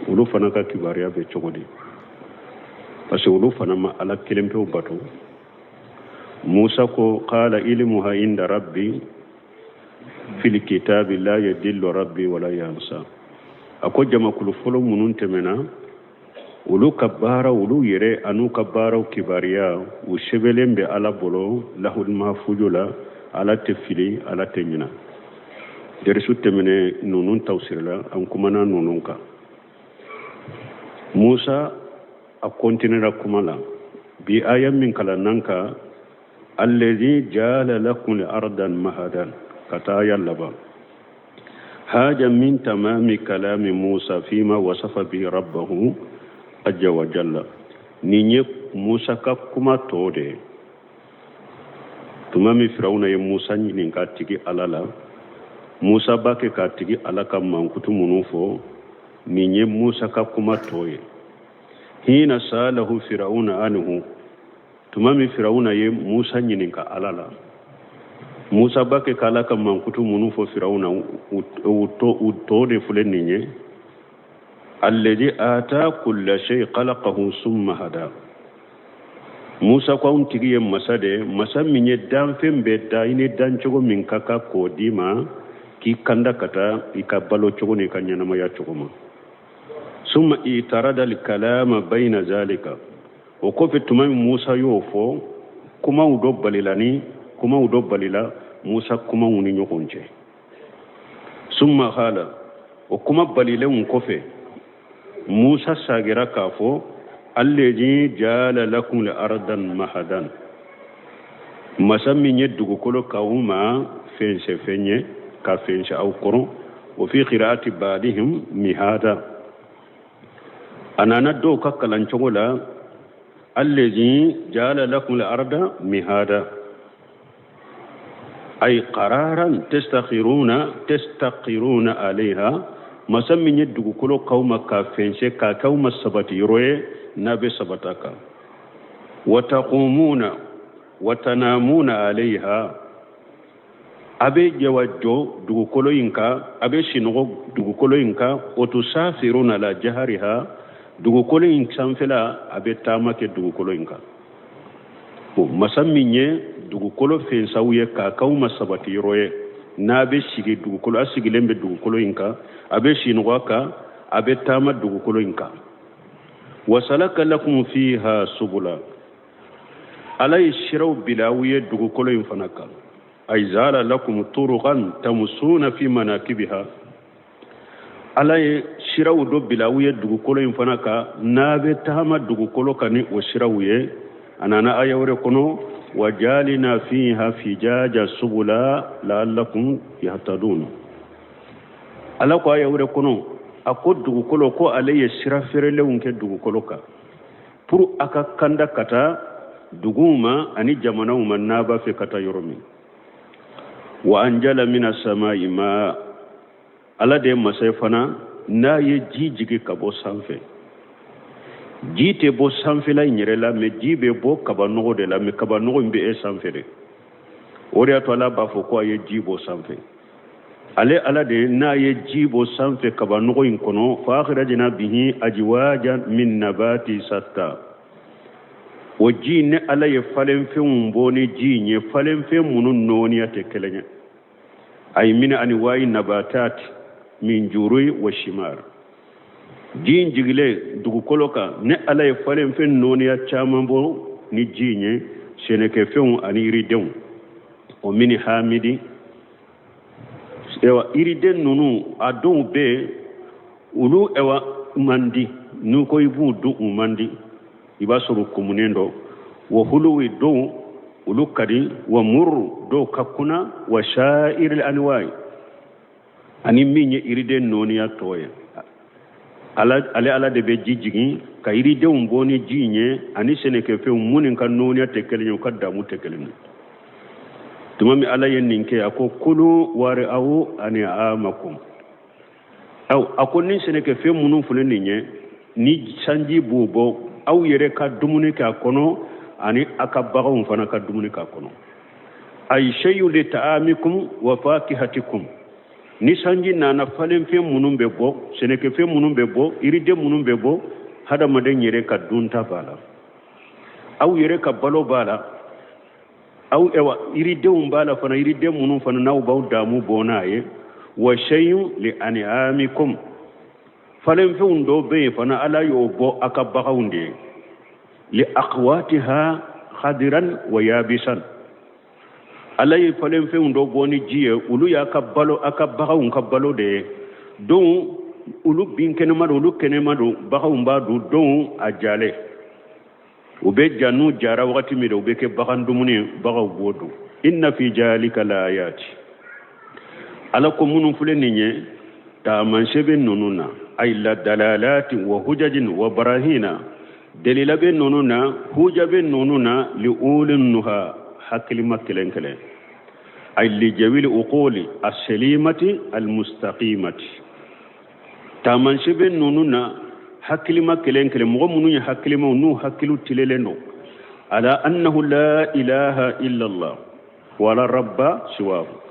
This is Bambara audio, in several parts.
Olu fana ka kibaruya bɛ cogo di? Parce que olu fana ma Ala kelen pewu bato. Musa ko qala ilmuha inda rabbi fil kitabi la yadillu rabbi wala yansa. A ko jamakulu fɔlɔ minnu tɛmɛna, olu ka baara, olu yɛrɛ an'u ka baaraw kibaruya, u sɛbɛnlen bɛ Ala bolo lahul mahfuzu la. Ala tɛ fili, Ala tɛ ɲina. Dɛrisu tɛmɛnen ninnu tafsiri la, an kumana ninnu kan. Musa a kontinera kuma la. Bi aya min kalannan ka allazi jala lakum al-ardan mahadan ka taa aya laban. Haja min tamami kalami Musa fima wasafa bi rabbahu ajja wa jalla. Nin ye Musa ka kuma tɔ de ye. Tuma min Firawuna ye Musa ɲininka tigi Ala la, Musa b'a kɛ k'a tigi Ala ka mankutu minnu fɔ, nin ye Musa ka kuma tɔ ye. Hina salahu Firawuna anhu, tuma min Firawuna ye Musa ɲininka Ala la, Musa b'a kɛ k'Ala ka mankutu minnu fɔ Firawuna, u tɔ de filɛ nin ye. Alladhi ata kulla shay khalaqahu summa hada. Musa ko anw tigi ye masa de ye, masa min ye danfɛn bɛɛ da, i ni dancogo min ka kan k'o d'i ma, k'i kanda ka taa i ka balo cogo n'i ka ɲɛnamaya cogo ma. Summa itarada al-kalama bayna zalika. O kɔfɛ, tuma min Musa y'o fɔ, kumaw dɔ balila ni kumaw dɔ balila Musa kumaw ni ɲɔgɔn cɛ. Summa qala, o kuma balilenw kɔfɛ, Musa sagira k'a fɔ allazi jala lakum al-ardan mahadan, masa min ye dugukolo k'aw ma fɛnsɛfɛn ye, ka fɛnsɛ aw kɔrɔ. O fi qira'ati ba'dihim mihada. A nana dɔw ka kalancogo la allazi jala lakum al-arda mihada, ay qararan tastaqiruna tastaqiruna alayha, masa min ye dugukolo k'aw ma k'a fɛnsɛ, k'a k'aw ma sabati yɔrɔ ye n'a bɛ sabata kan. Wa taqumuna wa tanamuna alayha, a bɛ jɛwa jɔ dugukolo in kan, a bɛ sinɔgɔ dugukolo in kan. Wa tusafiruna ala jahariha, dugukolo in sanfɛla, a bɛ taama kɛ dugukolo in kan. O masa min ye dugukolo fɛnsaw ye k'a k'aw ma sabati yɔrɔ ye, n'a bɛ sigi dugukolo, a sigilen bɛ dugukolo in kan, a bɛ sinɔgɔ a kan, a bɛ taama dugukolo in kan. Wasalaka lakum fiha subula, Ala ye siraw bila aw ye dugukolo in fana kan. Ay zala lakum turuqan tamusuna fi manakibiha, Ala ye siraw dɔ bila aw ye dugukolo in fana kan, n'a bɛ taama dugukolo kan ni o siraw ye. A nana aya wɛrɛ kɔnɔ wa jalina fiha fijaja subula la'allakum yahtadun. Ala ko aya wɛrɛ kɔnɔ, a ko dugukolo ko ale ye sira feerelenw kɛ dugukolo kan pour a ka kanda ka taa duguw ma ani jamanaw ma n'a b'a fɛ ka taa yɔrɔ min. Wa anjala mina samai ma, Ala de ye masa ye fana n'a ye ji jigin ka bɔ sanfɛ. Ji tɛ bɔ sanfɛla in yɛrɛ la, mais ji bɛ bɔ kabanɔgɔ de la, mais kabanɔgɔ in bɛ e sanfɛ de. O de y'a to Ala b'a fɔ ko a ye ji bɔ sanfɛ. Ale Ala de n'a ye ji bɔ sanfɛ kabanɔgɔ in kɔnɔ, fa akhrajna bihi ajwajan min nabati satta. O ji ni Ala ye falenfɛnw bɔ ni ji in ye, falenfɛn minnu nɔɔniya tɛ kelen ye, ay min anwa'i nabatat min jurui wa shimar. Ji in jigilen dugukolo kan, ni Ala ye falenfɛn nɔɔniya caman bɔ ni ji in ye, sɛnɛkɛfɛnw ani yiridenw. O min hamidi, ewa yiriden ninnu a dɔw bɛ yen, olu ewa man di, n'u ko i b'u dun, u man di, i b'a sɔrɔ kumunen dɔ. Wa huluwi, dɔw olu ka di. Wa muru, dɔw ka kunna. Wa sha'iril anwa'i, ani min ye yiriden nɔɔniya tɔ ye. Ale Ala de bɛ ji jigin ka yiridenw bɔ ni ji in ye ani sɛnɛkɛfɛnw minnu ka nɔɔniya tɛ kelen ye, u ka damu tɛ kelen ye. Tuma min Ala ye nin kɛ, a ko kulu wari'aw an'amakum. Aw, a ko ni sɛnɛkɛfɛn minnu filɛ nin ye, ni sanji b'u bɔ, aw yɛrɛ ka dumuni kɛ a kɔnɔ ani a ka baganw fana ka dumuni k'a kɔnɔ. Ay shay'un li ta'amikum wa fakihatikum. Ni sanji nana, falenfɛn minnu bɛ bɔ, sɛnɛkɛfɛn minnu bɛ bɔ, yiriden minnu bɛ bɔ, hadamaden yɛrɛ ka dunta b'a la, aw yɛrɛ ka balo b'a la, aw ewa yiridenw b'a la fana, yiriden minnu fana n'aw b'aw damu bɔ n'a ye. Wa shay'un li an'amikum, falenfɛnw dɔw bɛ yen fana, Ala y'o bɔ a ka baganw de ye. Li aqwatiha khadiran wa yabisan, Ala ye falenfɛnw dɔ bɔ ni ji ye, olu y'a ka balo, a ka baganw ka balo de ye. Donc olu bin kɛnɛma don, olu kɛnɛma don, baganw b'a dun. Donc a jalen, u bɛ ja, n'u jara wagati min de, u bɛ kɛ bagan dumuni ye, baganw b'o dun. Inna fi jalika la ayati, Ala ko minnu filɛ nin ye, taamasiyɛn bɛ ninnu na, ay la dalalati wa hujajin wa barahina, delila bɛ ninnu na, huja bɛ ninnu na, li ulin nuha, hakilima kelen kelen, ay li jawil uquli as-salimati al-mustaqimati. Taamasiyɛn bɛ ninnu na hakilima kelen kelen, mɔgɔ minnu ye hakilimaw, n'u hakiliw tilelen don, ala annahu la ilaha illallah wala rabba siwahu.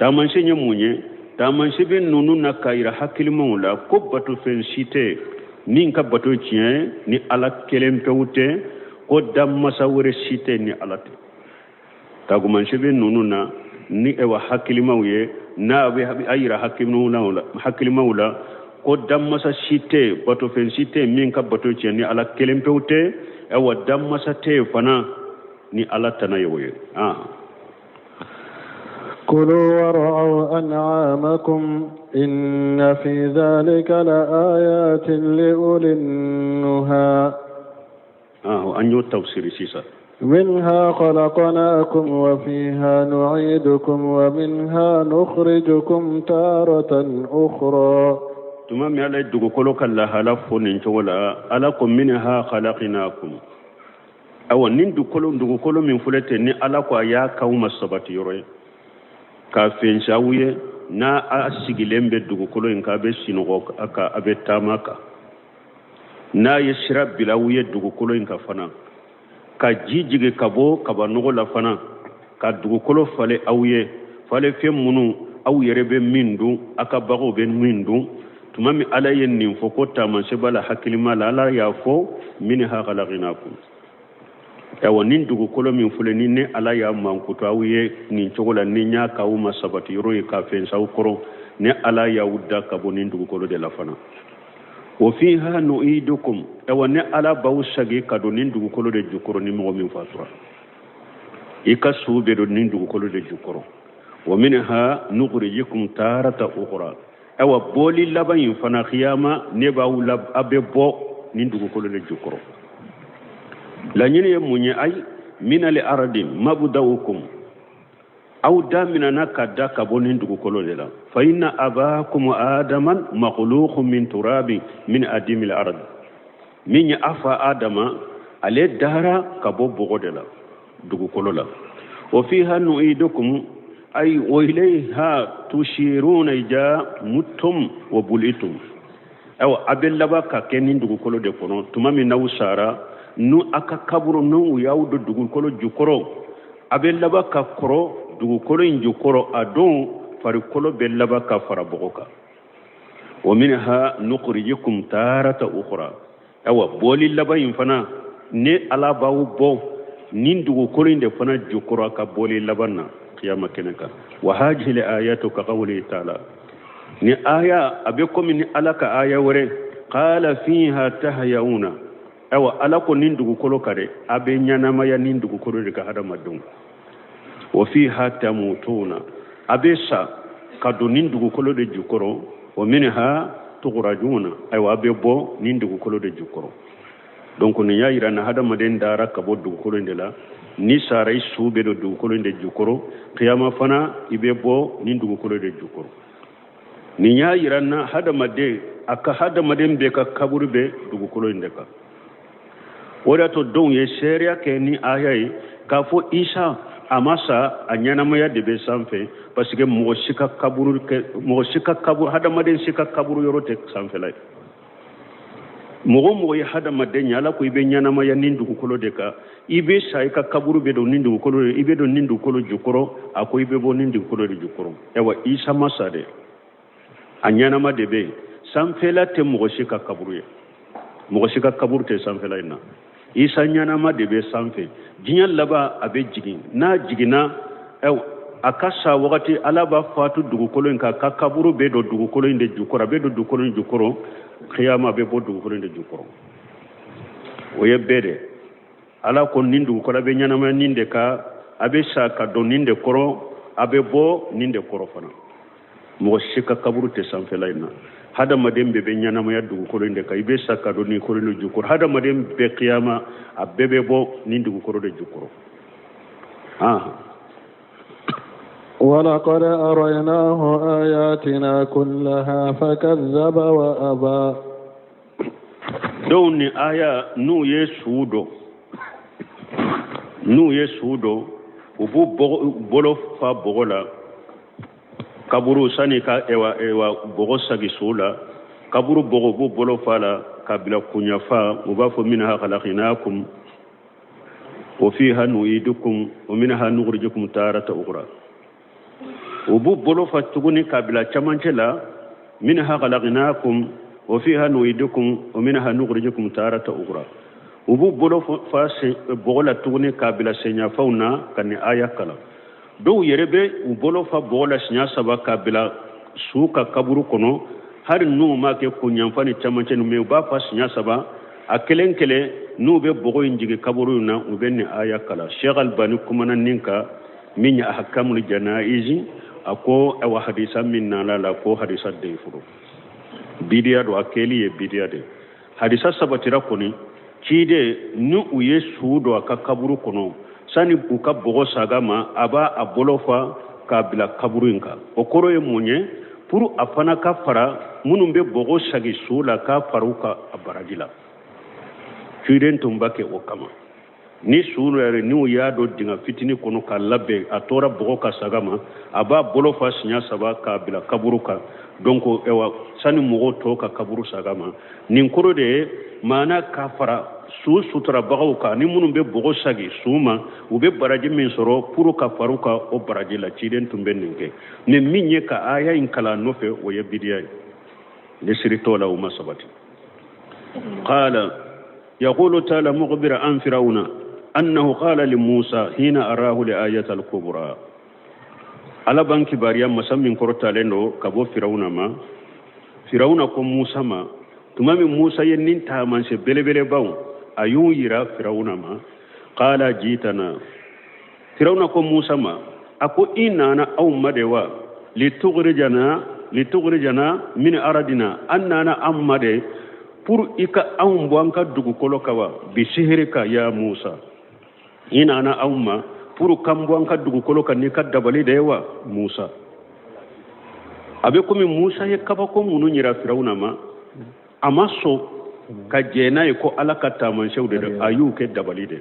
Taamasiyɛn ye mun ye? Taamasiyɛn bɛ ninnu na k'a yira hakilimaw la ko batofɛn si tɛ min ka bato tiɲɛ ni Ala kelen pewu tɛ, ko danmasa wɛrɛ si tɛ ni Ala tɛ. Taamasiyɛn bɛ ninnu na ni ewa hakilimaw ye, n'a bɛ a yira hakilimaw la ko danmasa si tɛ, batofɛn si tɛ min ka bato tiɲɛ ni Ala kelen pewu tɛ, ewa danmasa tɛ fana ni Ala tana ye o ye. كلوا ورعوا أنعامكم إن في ذلك لآيات لأولي النهى. An y'o tafsiri sisan. منها خلقناكم وفيها نعيدكم ومنها نخرجكم تارة أخرى. Tuma min Ala ye dugukolo ka lahala fɔ nin cogo la, Ala ko minha khalaqnakum. Awa, nin dugukolo min filɛ ten, ni Ala ko a y'a k'aw ma sabati yɔrɔ ye, k'a fɛnsi aw ye, n'a a sigilen bɛ dugukolo in kan, a bɛ sinɔgɔ a kan, a bɛ taama kan, n'a ye sira bila aw ye dugukolo in kan fana, ka ji jigin ka bɔ kabanɔgɔ la fana, ka dugukolo falen aw ye, falenfɛn minnu aw yɛrɛ bɛ min dun, a ka baganw bɛ min dun. Tuma min Ala ye nin fɔ ko taamasiyɛn b'a la hakilima la, Ala y'a fɔ minha khalaqnakum. Awa, nin dugukolo min filɛ ni ne Ala y'a mankutu aw ye nin cogo la, ni n y'a k'aw ma sabati yɔrɔ ye, k'a fɛn s'aw kɔrɔ, ne Ala y'aw da ka bɔ nin dugukolo de la fana. Wa fiha nu'idukum, awa ne Ala b'aw sagi ka don nin dugukolo de jukɔrɔ. Ni mɔgɔ min fatura, i ka su bɛ don nin dugukolo de jukɔrɔ. Wa minha nukhrijukum tarata ukhra, awa bɔli laban in fana, kiyama, ne b'aw la, a bɛ bɔ nin dugukolo de jukɔrɔ. Laɲini ye mun ye? Ayi min al ardi mabda'ukum, aw daminɛna ka da ka bɔ nin dugukolo de la. Fa inna abakum adaman makhluqun min turabi min adimil ard, min ye a fa Adama, ale dara ka bɔ bɔgɔ de la, dugukolo la. Wa fiha nu'idukum, ay wa ilayha tushiruna ija muttum wa bulitum. Awa, a bɛ laban ka kɛ nin dugukolo de kɔnɔ. Tuma min n'aw sara, nu a ka kaburu, n'u y'aw don dugukolo jukɔrɔ, a bɛ laban ka kɔrɔ dugukolo in jukɔrɔ. A don farikolo bɛ laban ka fara bɔgɔ kan. Wa minha nukhrijukum tarata ukhra, awa bɔli laban in fana, ne Ala b'aw bɔ nin dugukolo in de fana jukɔrɔ ka bɔli laban na kiyama kɛnɛ kan. Wa hadhihi ayatu ka qawli ta'ala, ni aya a bɛ komi ni Ala ka aya wɛrɛ, qala fiha tahyauna. Awa, Ala ko nin dugukolo ka dɛ, a bɛ ɲɛnamaya nin dugukolo de ka, hadamadenw. Wa fiha tamutuna, a bɛ sa ka don nin dugukolo de jukɔrɔ. Wa minha tukhrajuna, ayiwa a bɛ bɔ nin dugukolo de jukɔrɔ. Donc nin y'a yira na hadamaden dara ka bɔ dugukolo in de la. Ni sara, i su bɛ don dugukolo in de jukɔrɔ. Kiyama fana, i bɛ bɔ nin dugukolo de jukɔrɔ. Nin y'a yira na hadamaden a ka hadamaden bɛɛ ka kaburu bɛ dugukolo in de kan. O de y'a to dɔw ye seereya kɛ ni aya ye k'a fɔ Isa a ma sa, a ɲɛnamaya de bɛ sanfɛ, parce que mɔgɔ si ka kaburu kɛ, mɔgɔ si ka kaburu, hadamaden si ka kaburu yɔrɔ tɛ sanfɛla ye. Mɔgɔ mɔgɔ ye hadamaden ye, Ala ko i bɛ ɲɛnamaya ni dugukolo de kan, i bɛ sa, i ka kaburu bɛ don ni dugukolo ye, i bɛ don ni dugukolo jukɔrɔ. A ko i bɛ bɔ ni dugukolo de jukɔrɔ. Ayiwa, Isa ma sa dɛ. A ɲɛnama de bɛ yen. Sanfɛla tɛ mɔgɔ si ka kaburu ye, mɔgɔ si ka kaburu tɛ sanfɛla in na. Isa ɲɛnama de bɛ sanfɛ. Diɲɛ laban a bɛ jigin. N'a jiginna, a ka sa wagati, Ala b'a fatu dugukolo in kan, ka kaburu bɛ don dugukolo in de jukɔrɔ, a bɛ don dugukolo in jukɔrɔ, kiyama bɛ bɔ dugukolo in de jukɔrɔ. O ye bɛɛ de. Ala ko nin dugukolo bɛ ɲɛnamaya nin de kan, a bɛ sa ka don nin de kɔrɔ, a bɛ bɔ nin de kɔrɔ fana. Mɔgɔ si ka kaburu tɛ sanfɛla in na. Hadamaden bɛɛ bɛ ɲɛnamaya dugukolo in de kan, i bɛ sa ka don nin kolo in de jukɔrɔ. Hadamaden bɛɛ kiyama, a bɛɛ bɛ bɔ nin dugukolo de jukɔrɔ. ولقد أريناه آياتنا كلها فكذب وأبى. Dɔw ni aya n'u ye su dɔn, n'u ye su dɔn, u b'u bolo fa bɔgɔ la kaburu sani ka ewa ewa bɔgɔ sagi su la. Kaburu bɔgɔ, u b'u bolo fa la ka bila kunyafa. U b'a fɔ: minha khalaqnakum wa fiha nu'idukum wa minha nukhrijukum tarata ukhra. U b'u bolo fa tuguni ka bila camancɛ la: minha khalaqnakum wa fiha nu'idukum wa minha nukhrijukum tarata ukhra. U b'u bolo fa bɔgɔ la tuguni k'a bila senyafaw na ka nin aya kalan. Dɔw yɛrɛ bɛ u bolo fa bɔgɔ la siɲɛ saba k'a bila su ka kaburu kɔnɔ, hali n'u m'a kɛ kunyanfa ni camancɛ ninnu, u b'a fa siɲɛ saba a kelen kelen. N'u bɛ bɔgɔ in jigin kaburu in na, u bɛ nin aya kalan. Sheikh Albani kumana nin kan min ye ahkamul janaizi, a ko awa hadisa min nana la, ko hadisa dayifuru, bidiya don, a kɛli ye bidiya de. Hadisa sabatira kɔni, ciden ni u ye su don a ka kaburu kɔnɔ, sani u ka bɔgɔ saga ma, a b'a a bolo fa k'a bila kaburu in kan. O kɔrɔ ye mun ye? Pour a fana ka fara minnu bɛ bɔgɔ sagi su la, k'a fara u ka a baraji la. Ciden tun b'a kɛ o kama. Ni su yɛrɛ n'u y'a don dingɛ fitinin kɔnɔ k'a labɛn, a tora bɔgɔ ka saga ma, a b'a bolo fa siɲɛ saba k'a bila kaburu kan. Donc ewa sani mɔgɔw tɔw ka kaburu saga ma, nin kɔrɔ de ye maana ka fara su suturabagaw kan ni minnu bɛ bɔgɔ sagi su ma, u bɛ baraji min sɔrɔ, pour ka fara u kan o baraji la. Ciden tun bɛ nin kɛ. Ni min ye ka aya in kalan nɔfɛ, o ye bidiya ye, ne siri t'o la, o ma sabati. Qala yaqulu ta'ala mukhbira an firawuna annahu qala li Musa hina arahu li ayati al-kubra. Ala b'an kibaruya, masa min kɔrɔtalen don, ka bɔ Firawuna ma. Firawuna ko Musa ma tuma min Musa ye nin taamasiyɛn belebelebaw a y'u yira Firawuna ma: qala jitana. Firawuna ko Musa ma, a ko i nana aw ma de wa? Litukhrijana min aradina, an nana an ma de pour i ka anw bɔ an ka dugukolo kan wa? Bisihirika ya Musa, i nana anw ma pour k'an bɔ an ka dugukolo kan n'i ka dabali de ye wa, Musa? A bɛ komi Musa ye kabako minnu yira Firawuna ma, a ma sɔn ka jɛn n'a ye ko Ala ka taamasiyɛnw de don, a y'u kɛ dabali de.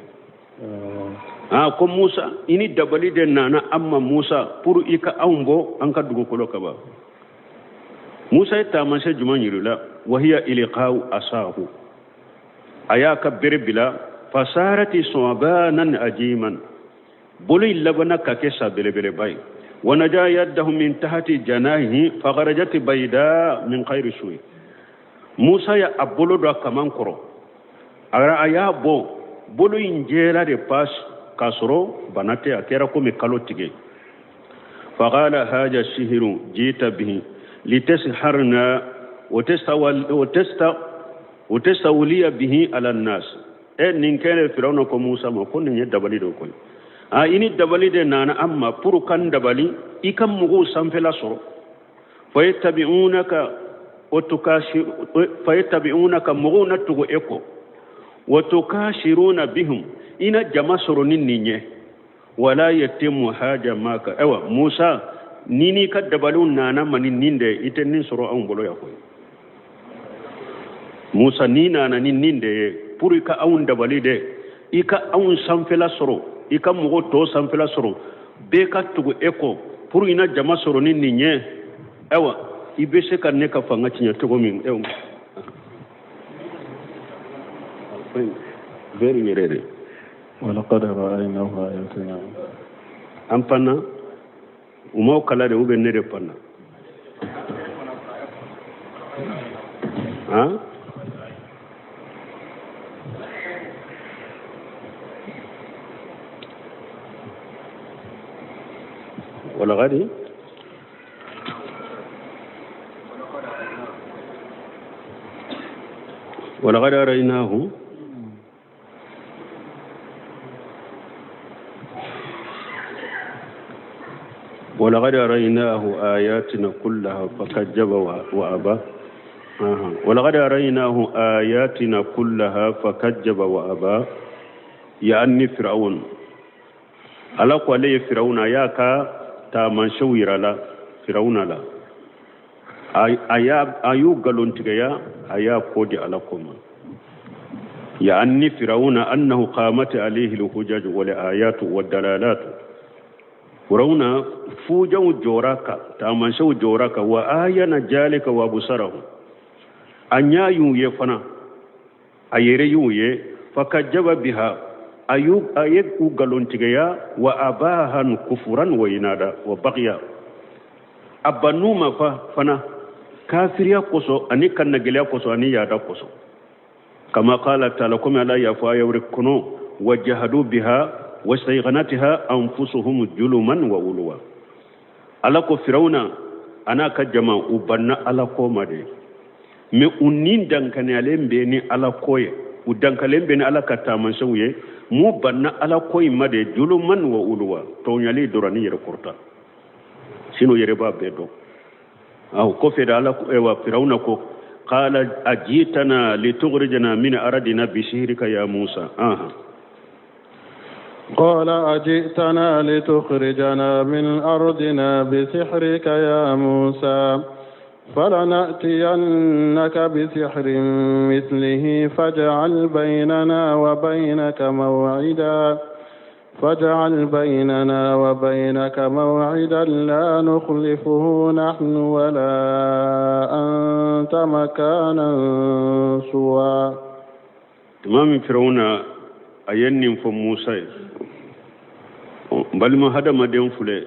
Aa, ko Musa, i ni dabali de nana an ma, Musa, pour i ka anw bɔ an ka dugukolo kan wa? Musa ye taamasiyɛn jumɛn yir'i la? Wahiya ilqa'u asahu, a y'a ka bere bila, fasarati su'banan ajiman, bolo in labanna ka kɛ sa belebeleba ye. Wa naja yaddahu min tahti janahihi fakharajat bayda min khayri su'i. Musa ya a bolo don a kaman kɔrɔ, a y'a bɔ, bolo in jɛra de pas k'a sɔrɔ bana tɛ, a kɛra komi kalo tigɛ. Faqala haja sihiru jita bihi litasharna wa tastawliya bihi ala nnas. E nin kɛlen, Firawuna ko Musa ma ko nin ye dabali de koyi. A i ni dabali de nana an ma pour kan dabali, i ka mɔgɔw sanfɛla sɔrɔ. Fayattabi'unaka fayattabi'unaka, mɔgɔw na tugu e kɔ. Wa tukashiruna bihum, i na jama sɔrɔ ni nin ye. Wala yatimu haja maka. Ayiwa Musa, ni n'i ka dabaliw nana ma ni nin de, i tɛ nin sɔrɔ anw bolo yan koyi. Musa, n'i nana ni nin de ye pour i ka anw dabali de, i ka anw sanfɛla sɔrɔ, i ka mɔgɔw tɔw sanfɛla sɔrɔ, bɛɛ ka tugu e kɔ pour i na jama sɔrɔ ni nin ye, ayiwa i bɛ se ka ne ka fanga tiɲɛ cogo min? Ayiwa, bɛɛ yɛrɛ de. ولقد رأيناه آياتنا. An panna, u m'aw kala de, u bɛ ne de panna. Han walaqad walaqad araynahu ولقد أريناه آياتنا كلها فكذب وأبى ولقد أريناه آياتنا كلها فكذب وأبى يعني فرعون ala ko ale ye firawuna a y'a ka taamasiyɛnw yira la firawuna la a y'u nkalontigiya a y'a kɔ di ala ko ma يعني firawuna annahu qamat alayhi alhujaj wal ayatu wad dalalat firawuna fujaw jɔra kan taamasiyɛnw jɔra kan wa ayana zalika wa absarahu a ɲa y'u ye fana a yɛrɛ y'u ye fakajaba biha a ye u nkalontigiya wa abahan kufuran wa inada wa bagiya a bann'u ma fana kafiriya kosɔn ani kannagɛlɛya kosɔn ani yaada kosɔn kama qala taala komi ala y'a fɔ aya wɛrɛ kɔnɔ wa jahadu biha wastayqanatha anfusuhum juluman wa uluwa ala ko firawuna a n'a ka jama u banna ala ko ma de mais u ni dankaniyalen bɛ ni ala ko ye u dankalen bɛ ni ala ka taamasiyɛnw ye m'u banna ala ko in ma de juluman wa uluwa tɔɲali dɔrɔn ni yɛrɛ kɔrɔta sinon yɛrɛ b'a bɛɛ dɔn aw kɔfɛ de ala wa firawuna ko qala ajitana litukhrijana min aradina bisihrika ya musa aha قال أجئتنا لتخرجنا من أرضنا بسحرك يا موسى فلنأتينك بسحر مثله فاجعل بيننا وبينك موعدا فاجعل بيننا وبينك موعدا لا نخلفه نحن ولا أنت مكانا سوى tuma min firawuna a ye nin fɔ musa ye n balima hadamaden filɛ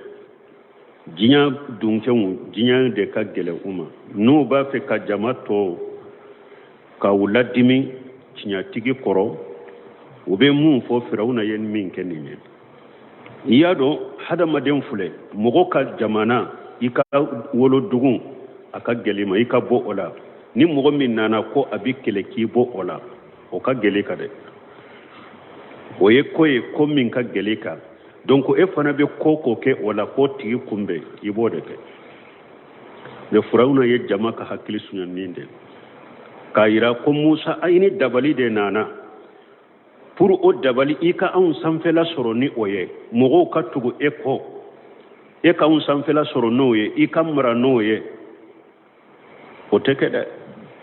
diɲɛ dunkew diɲɛ de ka gɛlɛn u ma n'u b'a fɛ ka jama tɔw ka u ladimi tiɲɛtigi kɔrɔ u bɛ mun fɔ firawuna ye min kɛ nin ye i y'a dɔn hadamaden filɛ mɔgɔ ka jamana i ka wolodugu a ka gɛlɛn i ma i ka bɔ o la ni mɔgɔ min nana ko a bɛ kɛlɛ k'i bɔ o la o ka gɛlɛn i kan dɛ o ye ko ye ko min ka gɛlɛn i kan donc e fana bɛ ko ko kɛ o la k'o tigi kunbɛn i b'o de kɛ mais firawuna ye jama ka hakili sunya nin de k'a yira ko musa a ni dabali de nana pour o dabali i ka anw sanfɛla sɔrɔ ni o ye mɔgɔw ka tugu e kɔ e ka anw sanfɛla sɔrɔ n'o ye i ka mara n'o ye o tɛ kɛ dɛ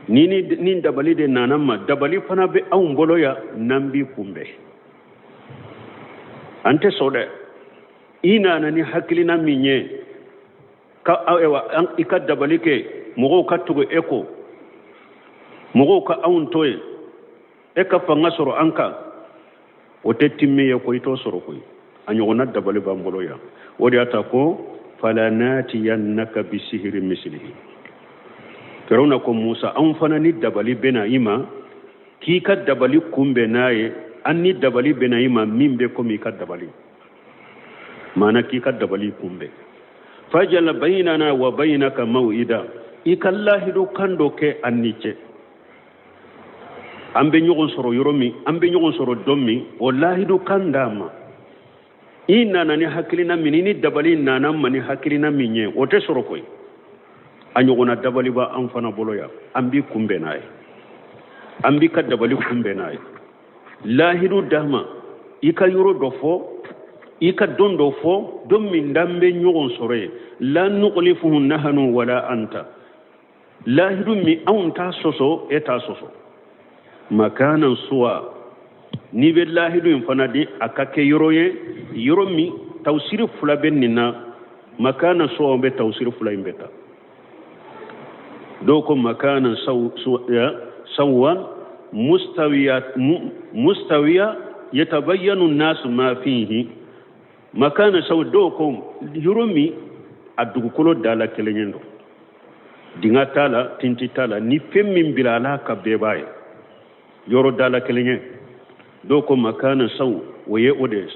ni ni dabali de nana ma dabali fana bɛ anw bolo yan n'an b'i kunbɛn an tɛ sɔn dɛ i nana ni hakilina min ye ka ayiwa i ka dabali kɛ mɔgɔw ka tugu e kɔ mɔgɔw ka anw to yen e ka fanga sɔrɔ an kan o tɛ timme ye ko i t'o sɔrɔ koyi a ɲɔgɔnna dabali b'an bolo yan o de y'a ta ko falanatiyannaka bisihiri misilihi firawuna ko musa anw fana ni dabali bɛna i ma k'i ka dabali kunbɛn n'a ye an ni dabali bɛna i ma min bɛ komi i ka dabali maana k'i ka dabali kunbɛn fajal bainana wa bainaka maw'ida i ka lahidu kan dɔ kɛ an ni cɛ an bɛ ɲɔgɔn sɔrɔ yɔrɔ min an bɛ ɲɔgɔn sɔrɔ don min o lahidu kan d'an ma i nana ni hakilina min i ni dabali nana ma ni hakilina min ye o tɛ sɔrɔ koyi a ɲɔgɔnna dabali b'an fana bolo yan an b'i kunbɛn n'a ye an b'i ka dabali kunbɛn n'a ye lahidu d'an ma i ka yɔrɔ dɔ fɔ i ka don dɔ fɔ don min d'an bɛ ɲɔgɔn sɔrɔ yen la nukhlifuhu nahanu wala anta lahidu min anw t'a sɔsɔ e t'a sɔsɔ makanan suwa n'i bɛ lahidu in fana di a ka kɛ yɔrɔ ye yɔrɔ min tawusiri fila bɛ nin na makanan suwa bɛ tawusiri fila in bɛ ta dɔw ko makanan sawa mustawiya mustawiya yatabayyanu nasu ma fihi makanan sawa dɔw ko yɔrɔ min a dugukolo dala kelen don Dinga t'a la, tinti t'a la, ni fɛn min bilala kan bɛɛ b'a ye. Yɔrɔ dala kelen ye. Dɔw ko makana saw, o ye o de ye.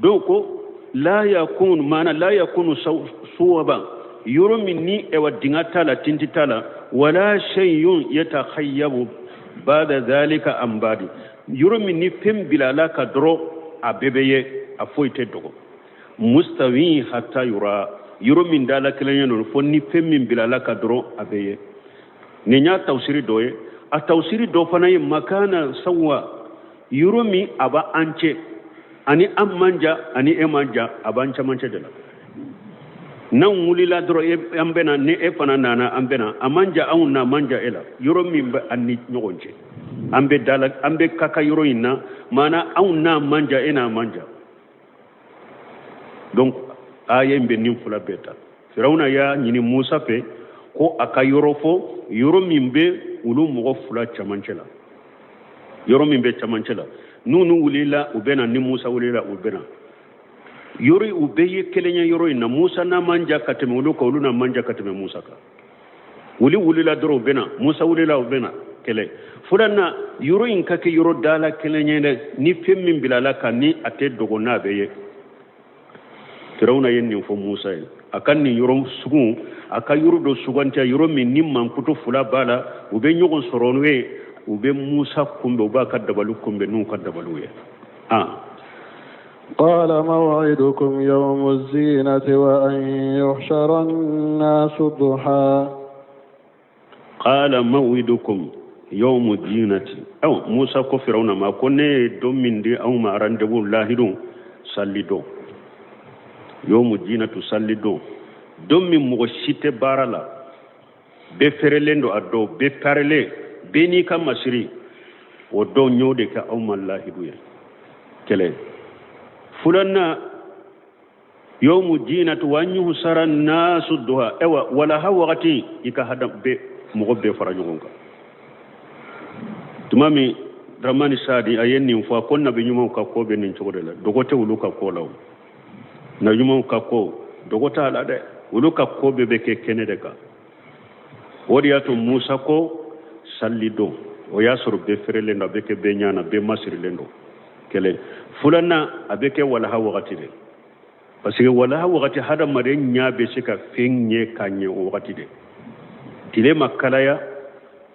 Dɔw ko la yakunu, maana la yakunu suwaba, yɔrɔ min ni ewa dinga t'a la, tinti t'a la, wala shay'un yatakhayyabu ba'da dhalika an ba'di, yɔrɔ min ni fɛn bilala kan dɔrɔn a bɛɛ bɛ ye, a foyi tɛ dogo. Mustawi hatta yura, yɔrɔ min dala kelen ye don, fo ni fɛn min bilala kan dɔrɔn a bɛ ye. Nin y'a tafsiri dɔ ye. A tafsiri dɔ fana ye makana sawa, yɔrɔ min a b'an cɛ ani an man jan ani e man jan, a b'an cɛmancɛ de la. N'an wulila dɔrɔn an bɛna, ni e fana nana an bɛna, a man jan anw na, a man jan e la, yɔrɔ min bɛ an ni ɲɔgɔn cɛ, an bɛ dala, an bɛ ka kan yɔrɔ in na, maana anw n'a man jan, e n'a man jan. Donc aya in bɛ nin fila bɛɛ ta. Firawuna y'a ɲini Musa fɛ ko a ka yɔrɔ fɔ, yɔrɔ min bɛ olu mɔgɔ fila cɛmancɛ la, yɔrɔ min bɛ cɛmancɛ la, n'olu wulila u bɛ na, ni Musa wulila u bɛ na, yɔrɔ u bɛɛ ye kelen ye yɔrɔ in na. Musa n'a man jan ka tɛmɛ olu kan, olu n'a man jan ka tɛmɛ Musa kan. Olu wulila dɔrɔn u bɛ na, Musa wulila u bɛ na. Kɛlɛ filanan, yɔrɔ in ka kɛ yɔrɔ dala kelen ye dɛ, ni fɛn min bilala kan ni a tɛ dogo n'a bɛ ye. Firawuna ye nin fɔ Musa ye, a ka nin yɔrɔ sugu, a ka yɔrɔ dɔ sugantiya, yɔrɔ min ni mankutu fila b'a la, u bɛ ɲɔgɔn sɔrɔ n'o ye, u bɛ Musa kunbɛn, u b'a ka dabali kunbɛn n'u ka dabaliw ye. قال موعدكم يوم الزينة وأن يحشر الناس ضحى. قال موعدكم يوم الزينة. Aw Musa ko Firawuna ma ko ne ye don min di aw ma rendez-vous lahidu, sali don, yawmu zinatu, sali don, don min mɔgɔ si tɛ baara la, bɛɛ fɛrɛlen don a don, bɛɛ parelen, bɛɛ n'i ka masiri, o don n y'o de kɛ aw ma lahidu ye. Kelen filanan, yawmu zinatu wa an yuhsara nasu duha, ewa walaha wagati i ka hada bɛɛ mɔgɔ bɛɛ fara ɲɔgɔn kan. Tuma min Dramani Sadi a ye nin fɔ, a ko nabi ɲumanw ka ko bɛ nin cogo de la, dogo tɛ olu ka ko la. O nabi ɲumanw ka ko dogo t'a la dɛ, olu ka ko bɛɛ bɛ kɛ kɛnɛ de kan. O de y'a to Musa ko sali don, o y'a sɔrɔ bɛɛ fɛrɛlen don, a bɛ kɛ bɛɛ ɲɛ na, bɛɛ masirilen don. Kelen filanan, a bɛ kɛ walaha wagati de, parce que walaha wagati hadamaden ɲɛ bɛ se ka fɛn ye ka ɲɛ o wagati de. Tile ma kalaya,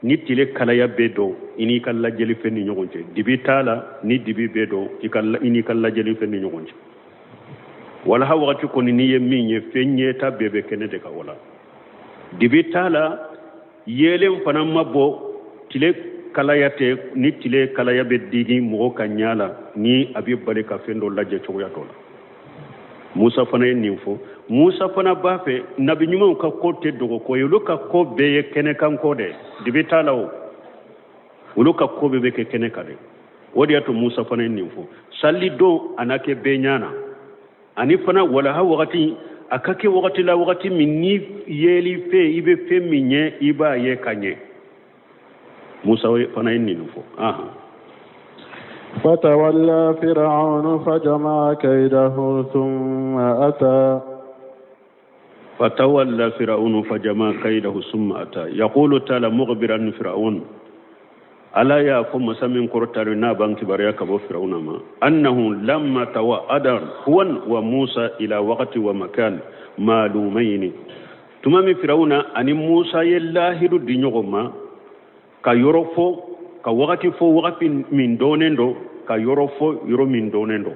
ni tile kalaya bɛ don i n'i ka lajɛli fɛn ni ɲɔgɔn cɛ, dibi t'a la, ni dibi bɛ don i n'i ka lajɛli fɛn ni ɲɔgɔn cɛ. Walaha wagati kɔni n'i ye min ye, fɛn ɲɛta bɛɛ bɛ kɛnɛ de kan, wala dibi t'a la, yeelen fana ma bɔ, tile kalaya tɛ, ni tile kalaya bɛ digi mɔgɔ ka ɲɛ la, ni a bɛ bali ka fɛn dɔ lajɛ cogoya dɔ la. Musa fana ye nin fɔ. Musa fana b'a fɛ nabi ɲumanw ka ko tɛ dogo ko ye, olu ka ko bɛɛ ye kɛnɛkan ko de, dibi t'a la o, olu ka ko bɛɛ bɛ kɛ kɛnɛ kan de. O de y'a to Musa fana ye nin fɔ, sali don a na kɛ bɛɛ ɲɛ na, ani fana walaha wagati a ka kɛ wagati la, wagati min ni yeli fɛn, i bɛ fɛn min ye i b'a ye ka ɲɛ. Musa fana ye nin fɔ. فتولى فرعون فجمع كيده ثم أتى. فتولى فرعون فجمع كيده ثم أتى. يقول تعالى مخبرا فرعون، ala y'a fɔ masa min kɔrɔtalen n'a b'an kibaruya ka bɔ Firawuna ma, annahu lamma tawa'ada huwa wa Musa ila waqti wa makan maalumayni, tuma min Firawuna ani Musa ye lahidu di ɲɔgɔn ma, ka yɔrɔ fɔ, ka wagati fɔ, wagati min dɔnnen don, ka yɔrɔ fɔ, yɔrɔ min dɔnnen don,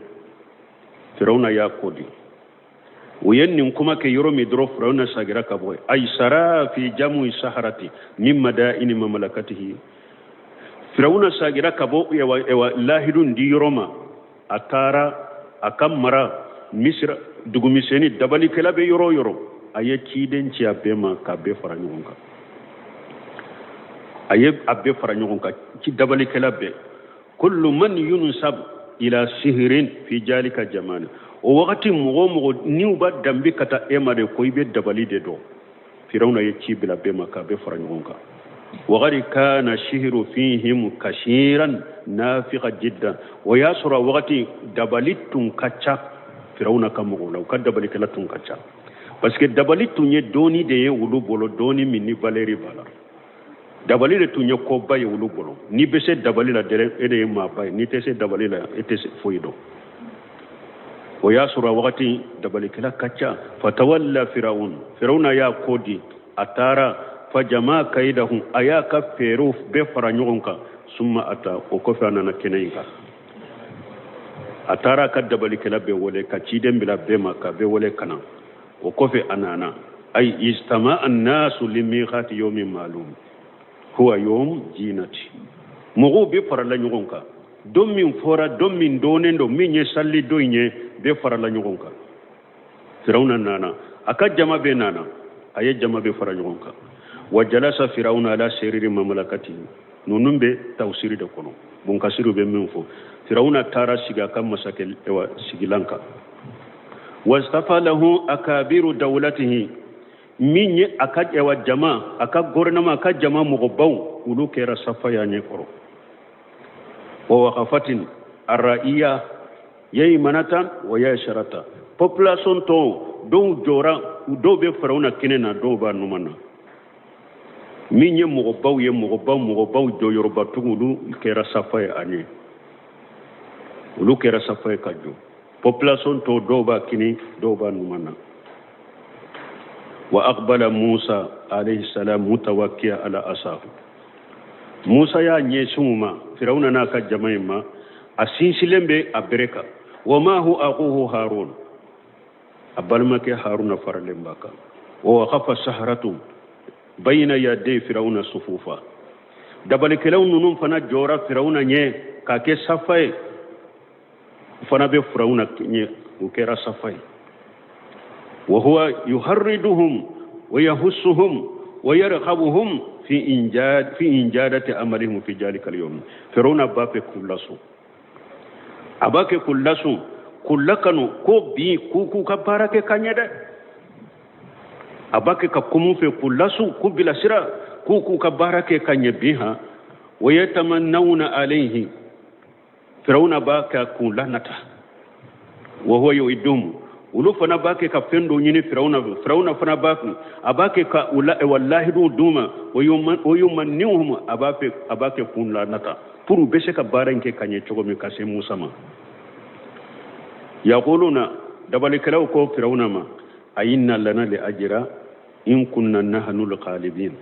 Firawuna y'a ko di. U ye nin kuma kɛ yɔrɔ min dɔrɔn, Firawuna sagira ka bɔ yen. Ay sara fi jamu saharati min madaini mamlakatihi. Firawuna sagira ka bɔ ewa lahidu di yɔrɔ ma, a taara a ka mara Misira dugumisɛnnin dabalikɛla bɛ yɔrɔ o yɔrɔ, a ye ciden ci a bɛɛ ma k'a bɛɛ fara ɲɔgɔn kan. A ye a bɛɛ fara ɲɔgɔn kan, ci dabalikɛla bɛɛ, kullu man yunsab ila sihirin fi jalika jamani, o wagati mɔgɔ o mɔgɔ n'u b'a danbe ka taa e ma de ko i bɛ dabali de dɔn, Firawuna ye ci bila bɛɛ ma k'a bɛɛ fara ɲɔgɔn kan. Wagati kana sihiru fihim kasiran nafiqa jiddan, o y'a sɔrɔ a wagati dabali tun ka ca Firawuna ka mɔgɔw la, u ka dabalikɛla tun ka ca. Parce que dabali tun ye dɔɔni de ye olu bolo, dɔɔni min ni valeur b'a la. Dabali de tun ye koba ye olu bolo. N'i bɛ se dabali la dɛrɛ, e de ye maaba ye. N'i tɛ se dabali la, e tɛ se foyi dɔn. O y'a sɔrɔ a wagati dabalikɛla ka ca. Fatawalla firawun, firawuna y'a kɔ di, a taara. Fajama kayidahum, a y'a ka fɛɛrɛw bɛɛ fara ɲɔgɔn kan. Summa ata, o kɔfɛ a nana kɛnɛ in kan. A taara a ka dabalikɛla bɛɛ wele, ka ciden bila bɛɛ ma, ka bɛɛ wele ka na. O kɔfɛ a nana, ay ijtama annasu limiqati yawmin ma'lum huwa yawm jinati. Mɔgɔw bɛɛ farala ɲɔgɔn kan don min fɔra, don min dɔnnen don, min ye sali don in ye, bɛɛ farala ɲɔgɔn kan. Firawuna nana, a ka jama bɛɛ nana, a ye jama bɛɛ fara ɲɔgɔn kan. Wa jalasa firawuna ala seriri mamlakati. Ninnu bɛ tawusiri de kɔnɔ, bunkasiriw bɛ min fɔ. Firawuna taara sigi a ka masakɛ sigilan kan. Wastafa lahu akabiru dawlatihi, min ye a ka ɛwa jama, a ka gouvernement, a ka jama mɔgɔbaw, olu kɛra safa y'a ɲɛ kɔrɔ. Wa waqafatin arra'iya yaymanatan wa yasharata, population tɔw dɔw jɔra, dɔw bɛ firawuna kini na, dɔw b'a numan na. Min ye mɔgɔbaw ye, mɔgɔbaw, mɔgɔbaw jɔyɔrɔbatigiw, olu kɛra safa ye a ɲɛ, olu kɛra safa ye ka jɔ. Population tɔw dɔw b'a kini, dɔw b'a numan na. Wa aqbala musa alayhi salam mutawakkiya ala asahu. Musa y'a ɲɛsin u ma, firawuna n'a ka jama in ma, a sinsinlen bɛ a bere kan. Wa maahu akuhu harun, a balimakɛ haruna faralen b'a kan. Wa waqafa saharatu bayina yaday firawuna sufufa. Dabalikɛlaw ninnu fana jɔra firawuna ɲɛ k'a kɛ safa ye, u fana bɛ firawuna ɲɛ, u kɛra safa ye. Wa huwa yuharriduhum wa yahussuhum wa yarghabuhum fi injad fi injadati amalihim fi jalika al-yawm. Firawuna b'a fɛ k'u lasun, a b'a kɛ k'u lasun, k'u lakanu ko bi k'u ka baara kɛ ka ɲɛ dɛ. A b'a kɛ ka kuma u fɛ, k'u lasun, k'u bilasira, k'u ka baara kɛ ka ɲɛ bi han. Wa yatamannawna alayhi, firawuna b'a kɛ k'u lanata. Wa huwa yu'iduhum, olu fana b'a kɛ ka fɛn dɔ ɲini firawuna fɛ, firawuna fana b'a kun, a b'a kɛ ka u la wa lahiduw d'u ma. Wa yumanniuhum, a b'a fɛ, a b'a kɛ k'u lanata pour u bɛ se ka baara in kɛ ka ɲɛ cogo min ka se Musa ma. Yaquluna, dabalikɛlaw ko firawuna ma, a inna lana li ajira in kunna nahnu al-ghalibin.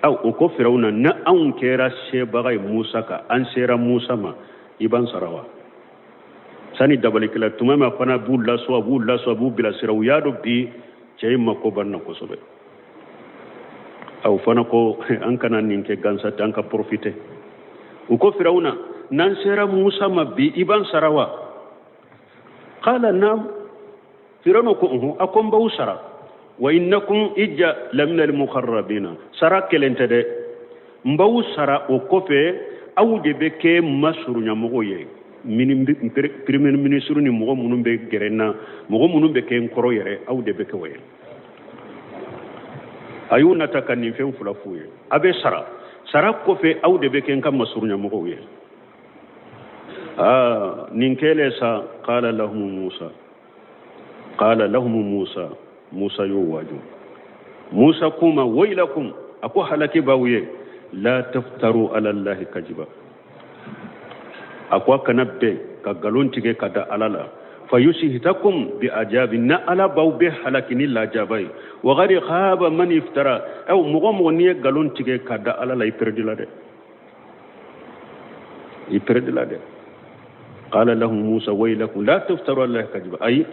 Aw, o ko firawuna, na anw kɛra sebaga ye Musa kan, an sera Musa ma, i b'an sara wa? Sani dabalikɛla tuma min a fana b'u lasu, a b'u lasu, a b'u bilasira, u y'a dɔn bi cɛ in mako b'an na kosɛbɛ. Aw fana ko an kana nin kɛ gansa tɛ, an ka profiter. U ko firawuna, n'an sera Musa ma bi, i b'an sara wa? Qala naam, firawuna ko unhun, a ko n b'aw sara. Wa innakum ija lamina almuqarrabina, sara kelen tɛ dɛ, n b'aw sara, o kɔfɛ aw de bɛ kɛ masurunyamɔgɔw ye, premier ministre ni mɔgɔ minnu bɛ gɛrɛ n na, mɔgɔ minnu bɛ kɛ n kɔrɔ yɛrɛ, aw de bɛ kɛ o ye. A y'u nata ka nin fɛn fila f'u ye, a bɛ sara, sara kɔfɛ aw de bɛ kɛ n ka masurunyamɔgɔw ye. Aa, nin kɛlen sa, qala lahum musa, qala lahum musa, musa y'o waaju. Musa k'u ma, waylakum, a ko halaki b'aw ye, la taftaru ala allahi kajiba, a ko a kana bɛn ka nkalon tigɛ ka da ala la. Fayusihitakum bi ajabi, na ala b'aw bɛ halaki ni lajaba ye. Wa qad khaba man iftara, aw mɔgɔ mɔgɔ n'i ye nkalon tigɛ ka da ala la, i pɛrɛdila dɛ, i pɛrɛdila dɛ. Qala lahum musa waylakum la taftaru ala allahi kajiba, ayi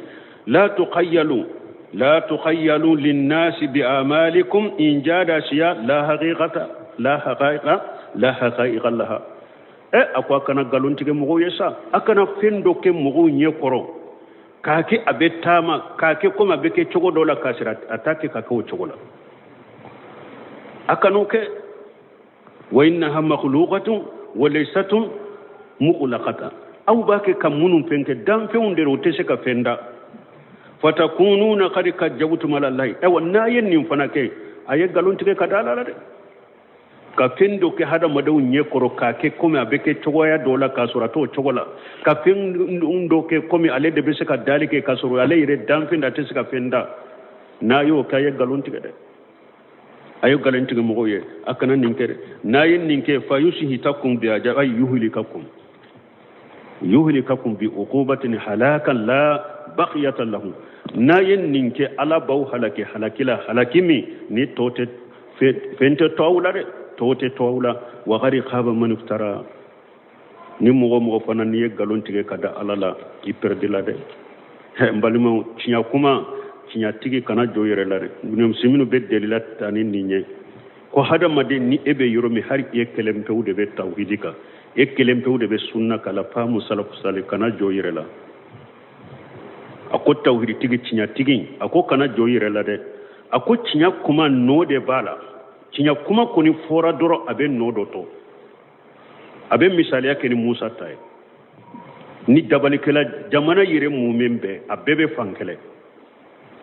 la tuqayyalu, la tuqayyalu linnasi bi amalikum in jada siya la haqiqata la haqaiqa la haqaiqa laha. A ko a kana nkalon tigɛ mɔgɔw ye sa, a kana fɛn dɔ kɛ mɔgɔw ɲɛ kɔrɔ k'a kɛ a bɛ taama, k'a kɛ komi a bɛ kɛ cogo dɔ la, k'a sɔrɔ a t'a kɛ ka kɛ o cogo la, a kan'o kɛ. Wa innaha makhluqatun wa laysatun mughlaqatan, aw b'a kɛ ka minnu fɛn kɛ danfɛnw de o tɛ se ka fɛn da. Fatakununa qad kajabtum ala allahi, ayiwa n'a ye nin fana kɛ, a ye nkalon tigɛ ka da ala la dɛ, ka fɛn dɔ kɛ hadamadenw ɲɛ kɔrɔ k'a kɛ komi a bɛ kɛ cogoya dɔ la k'a sɔrɔ a t'o cogo la, ka fɛn dɔ kɛ komi ale de bɛ se ka dali kɛ k'a sɔrɔ ale yɛrɛ danfɛn da, a tɛ se ka fɛn da. N'a y'o kɛ, a ye nkalon tigɛ dɛ, a ye nkalon tigɛ mɔgɔw ye, a kana nin kɛ dɛ. N'a ye nin kɛ, fa yusihitakum bi aja ay yuhlikakum yuhlikakum bi uqubatin halakan la baqiyata lahu. N'a ye nin kɛ, Ala b'aw halaki halaki la, halaki min ni tɔ tɛ, fɛn tɛ to aw la dɛ, tɔ tɛ to aw la. Wa qad khaba man iftara. Ni mɔgɔ mɔgɔ fana n'i ye nkalon tigɛ ka da Ala la, i pɛrɛdila dɛ. N balimaw, tiɲɛ kuma, tiɲɛtigi kana jɔ yɛrɛ la dɛ. Minnu bɛ delila ta ni nin ye ko hadamaden ni e bɛ yɔrɔ min, hali e kelen pewu de bɛ tawhidi kan, e kelen pewu de bɛ sunna kan, la faamu salafu sali, kana jɔ yɛrɛ la. A ko tawhiditigi, tiɲɛtigi, a ko kana jɔ yɛrɛ la dɛ. A ko tiɲɛ kuma nɔ de b'a la. Tiɲɛ kuma kɔni fɔra dɔrɔn, a bɛ nɔ dɔ to. A bɛ misaliya kɛ ni Musa ta ye. Ni dabalikɛla jamana yɛrɛ mun bɛɛ, a bɛɛ bɛ fan kɛlɛ.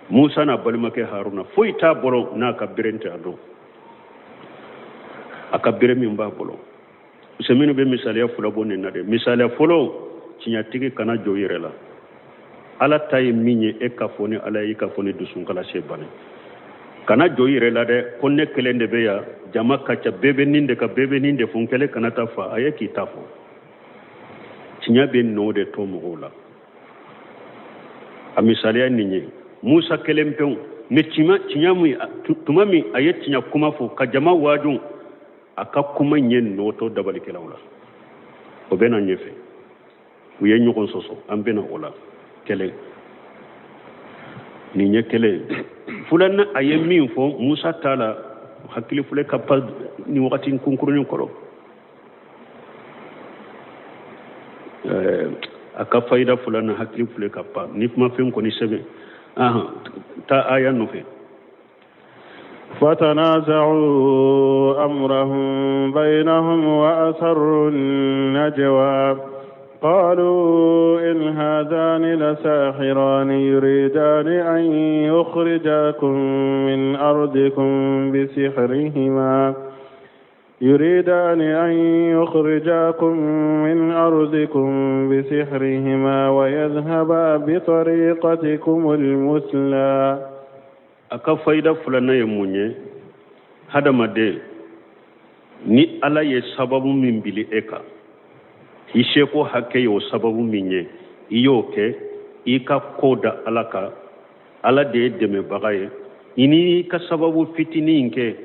Musa n'a balimakɛ Haruna, foyi t'a bolo n'a ka bere tɛ. A don a ka bere min b'a bolo. Minnu bɛ misaliya fila bɔ nin na dɛ. Misaliya fɔlɔ, tiɲɛtigi kana jɔ yɛrɛ la. Ala ta ye min ye, e ka fɔ ni Ala ye, i ka fɔ ni dusunkala se bane. Kana jɔ yɛrɛ la dɛ, ko ne kelen de bɛ yan, jama ka ca, bɛɛ bɛ nin de kan, bɛɛ bɛ nin de fɔ, n kelen kana taa fa a ye k'i ta fɔ. Tiɲɛ bɛ nɔ de to mɔgɔw la. A misaliya nin ye Musa kelen pewu, mɛ tiɲɛ min, tuma min a ye tiɲɛ kuma fɔ ka jama waaju, a ka kuma in ye nɔ to dabalikɛlaw la. O bɛ na ɲɛfɛ, u ye ɲɔgɔn sɔsɔ, an bɛna o la. Kelen nin ye kelen. Filanan, a ye min fɔ Musa t'a la, hakili filɛ ka pa nin wagati kunkurunin kɔrɔ. A ka fayida filanan, hakili filɛ ka pa ni kuma fɛn kɔni sɛbɛn. Taa aya nɔfɛ. فتنازعوا أمرهم بينهم وأسروا النجوى قالوا إن هذان لساحران يريدان أن يخرجاكم من أرضكم بسحرهما يريدان أن يخرجاكم من أرضكم بسحرهما ويذهبا بطريقتكم المثلى. A ka fayida filanan ye mun ye? Hadamaden, ni Ala ye sababu min bili e kan, i seko hakɛ ye o sababu min ye, i y'o kɛ, i ka ko da Ala kan. Ala de ye dɛmɛbaga ye. I ni ka sababu fitinin kɛ,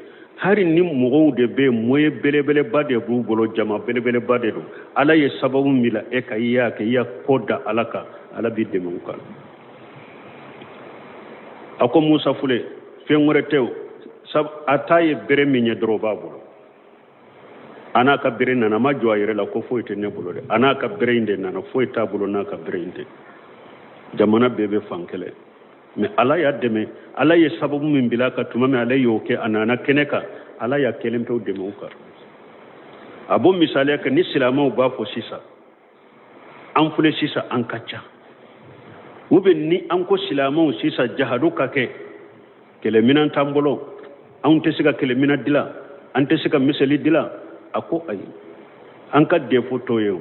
hali ni mɔgɔw de bɛ yen, moyen belebeleba de b'u bolo, jama belebeleba de don, Ala ye sababu min bila e kan, i y'a kɛ, i y'a ko da Ala kan, Ala b'i dɛmɛ o kan. A ko Musa filɛ, fɛn wɛrɛ tɛ o, a ta ye bere min ye dɔrɔn, o b'a bolo. A n'a ka bere nana, a ma jɔ a yɛrɛ la ko foyi tɛ ne bolo dɛ. A n'a ka bere in de nana, foyi t'a bolo n'a ka bere in tɛ. Jamana bɛɛ bɛ fan kɛlɛ, mɛ Ala y'a dɛmɛ. Ala ye sababu min bila a ka tuma min, ale y'o kɛ, a nana kɛnɛ kan, Ala y'a kelen pewu dɛmɛ o kan. A b'o misaliya kɛ ni silamɛw b'a fɔ sisan, an filɛ sisan, an ka ca u bɛ ni an ko silamɛw sisan jahadu ka kɛ, kɛlɛminɛn t'an bolo, anw tɛ se ka kɛlɛminɛn dilan, an tɛ se ka miseli dilan. A ko ayi, an ka defo t'o ye. O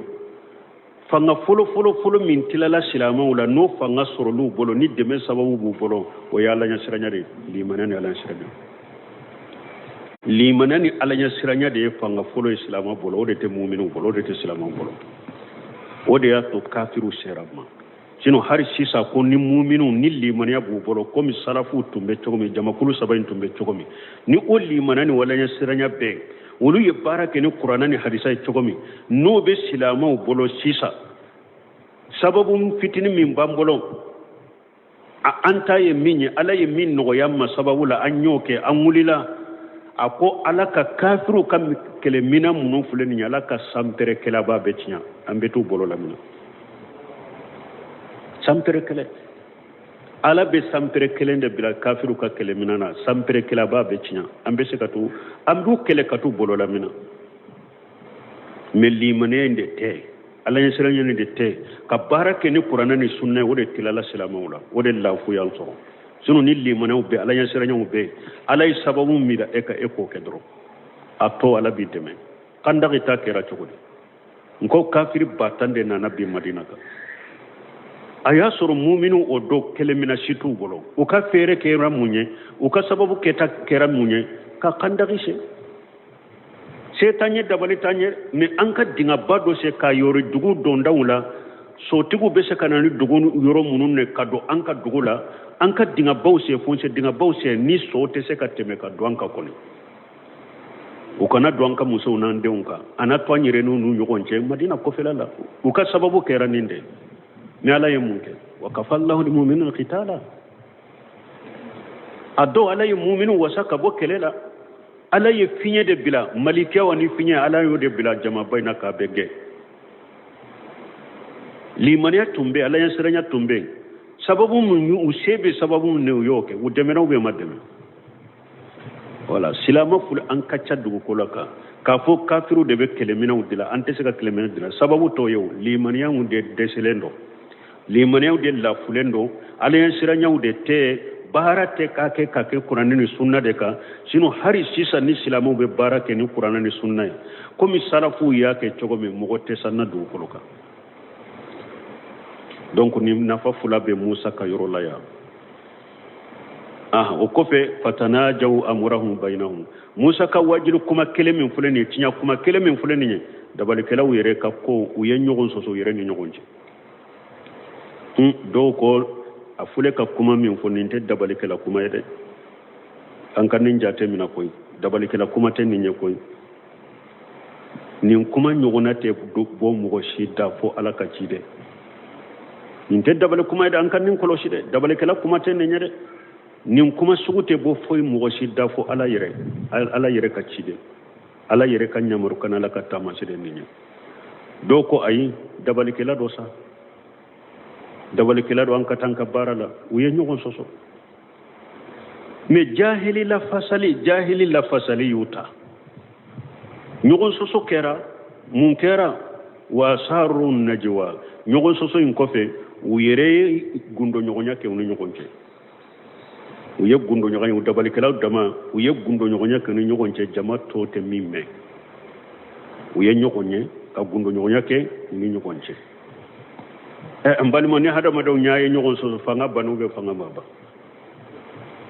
fanga fɔlɔ fɔlɔ fɔlɔ min tilala silamɛw la, n'o fanga sɔrɔl'u bolo, ni dɛmɛ sababu b'u bolo, o ye Ala ɲɛsiranya de ye. Limaniya ni Ala ɲɛsiranya, limaniya ni Ala ɲɛsiranya de ye fanga fɔlɔ ye silamɛ bolo. O de tɛ muminiw bolo, o de tɛ silamɛw bolo. O de y'a to kafiriw sera ma. Sinon hali sisan ko ni muminiw ni limaniya b'u bolo, komi salafuw tun bɛ cogo min, jamakulu saba in tun bɛ cogo min, ni o limaniya ni Ala ɲɛsiranya bɛɛ, olu ye baara kɛ ni Kuranɛ ni hadisa ye cogo min, n'o bɛ silamɛw bolo sisan, sababu fitinin min b'an bolo, an ta ye min ye, Ala ye min nɔgɔya ma sababu la, an y'o kɛ, an wulila. A ko Ala ka kafiriw ka kɛlɛminɛn minnu filɛ nin ye, Ala ka sanpɛrɛ kɛlɛba bɛ tiɲɛ, an bɛ t'u bolo lamina. Sanpɛrɛ kɛlɛ, Ala bɛ sanpɛrɛ kelen de bila kafiriw ka kɛlɛminɛn na, sanpɛrɛ kɛlɛba bɛ tiɲɛ, an bɛ se ka t'u, an b'u kɛlɛ ka t'u bolo lamina. Mɛ limaniya in de tɛ, Ala ɲɛsiranɲɛ in de tɛ, ka baara kɛ ni Kuranɛ ni sunna ye, o de tilala silamɛw la, o de lafu y'an sɔrɔ. Sinon ni limaniyaw bɛ, Ala ɲɛsiranɲɛw bɛ, Ala ye sababu min da e ka, e k'o kɛ dɔrɔn, a to Ala b'i dɛmɛ. Kandaki ta kɛra cogo di? N ko kafiri 10 000 de nana bi Madina kan. A y'a sɔrɔ muminu o don kɛlɛminɛn si t'u bolo. U ka feere kɛra mun ye? U ka sababu kɛta kɛra mun ye? Ka kandagi sen. Se t'an ye, dabali t'an ye, mais an ka dingaba dɔ sen k'a yɔrɔ dugu dondaw la, sotigiw bɛ se ka na ni dugu yɔrɔ minnu ne ka don an ka dugu la, an ka dingabaw sen, fossé dingabaw sen, ni so tɛ se ka tɛmɛ ka don an ka kɔni. U kana don an ka musow n'an denw kan, a na to an yɛrɛ n'u n'u ɲɔgɔn cɛ Madina kɔfɛla la. U ka sababu kɛra nin de. Ni Ala ye mun kɛ? Wa kafallahu lmuminina alqitala. A dɔw Ala ye muminu wasa ka bɔ kɛlɛ la. Ala ye fiɲɛ de bila, malikew ani fiɲɛ, Ala y'o de bila jamaba in na k'a bɛɛ gɛn. Limaniya tun bɛ, Ala ɲɛsiranya tun bɛ. Sababu min u se bɛ sababu min u y'o kɛ, u dɛmɛna ou bien ma dɛmɛ. Wala silama fulu an ka ca dugukolo kan k'a fɔ kafiriw de bɛ kɛlɛminɛnw dila, an tɛ se ka kɛlɛminɛn dila. Sababu t'o ye o, limaniyaw de dɛsɛlen don, limaniyaw de lafulen don, Ala ɲɛsiranyaw de tɛ, baara tɛ k'a kɛ ka kɛ kuranɛ ni sunna de kan. Sinon hali sisan ni silamɛw bɛ baara kɛ ni kuranɛ ni sunna ye komi salafuw y'a kɛ cogo min, mɔgɔ tɛ s'an na dugukolo kan. Donc ni nafa fila bɛ Musa ka yɔrɔ la yan. O kɔfɛ fatanajaw amurahum bainahum. Musa ka wajilu kuma kelen min filɛ nin ye, tiɲɛ kuma kelen min filɛ nin ye, dabalikɛlaw yɛrɛ ka ko u ye ɲɔgɔn sɔsɔ u yɛrɛ ni ɲɔgɔn cɛ. Dɔw ko a filɛ ka kuma min fɔ nin tɛ dabalikɛla kuma ye dɛ, an ka nin jate minɛ koyi, dabalikɛla kuma tɛ nin ye koyi. Nin kuma ɲɔgɔnna tɛ bɔ mɔgɔ si da fo Ala ka ci dɛ. Nin tɛ dabali kuma ye dɛ, an ka nin kɔlɔsi dɛ, dabalikɛla kuma tɛ nin ye dɛ. Nin kuma sugu tɛ bɔ foyi mɔgɔ si da fo Ala yɛrɛ, Ala yɛrɛ ka ci dɛ, Ala yɛrɛ ka ɲamaru kan, Ala ka taamasere nin ye. Dɔw ko ayi, dabalikɛla dɔ sa, dabalikɛla dɔ, an ka taa an ka baara la. U ye ɲɔgɔn sɔsɔ. Mais jahili lafasali, jahili lafasali y'u ta. Ɲɔgɔn sɔsɔ kɛra, mun kɛra? Wa asarru najwa. Ɲɔgɔn sɔsɔ in kɔfɛ, u yɛrɛ ye gundo ɲɔgɔnya kɛ u ni ɲɔgɔn cɛ. U ye gundo ɲɔgɔnya, u dabalikɛlaw dama, u ye gundo ɲɔgɔnya kɛ u ni ɲɔgɔn cɛ, jama tɔw tɛ min mɛn. U ye ɲɔgɔn ye ka gundo ɲɔgɔnya kɛ u ni ɲɔgɔn cɛ. N balima, ni hadamadenw y'a ye ɲɔgɔn sɔsɔ, fanga banni bɛ fanga ma ban.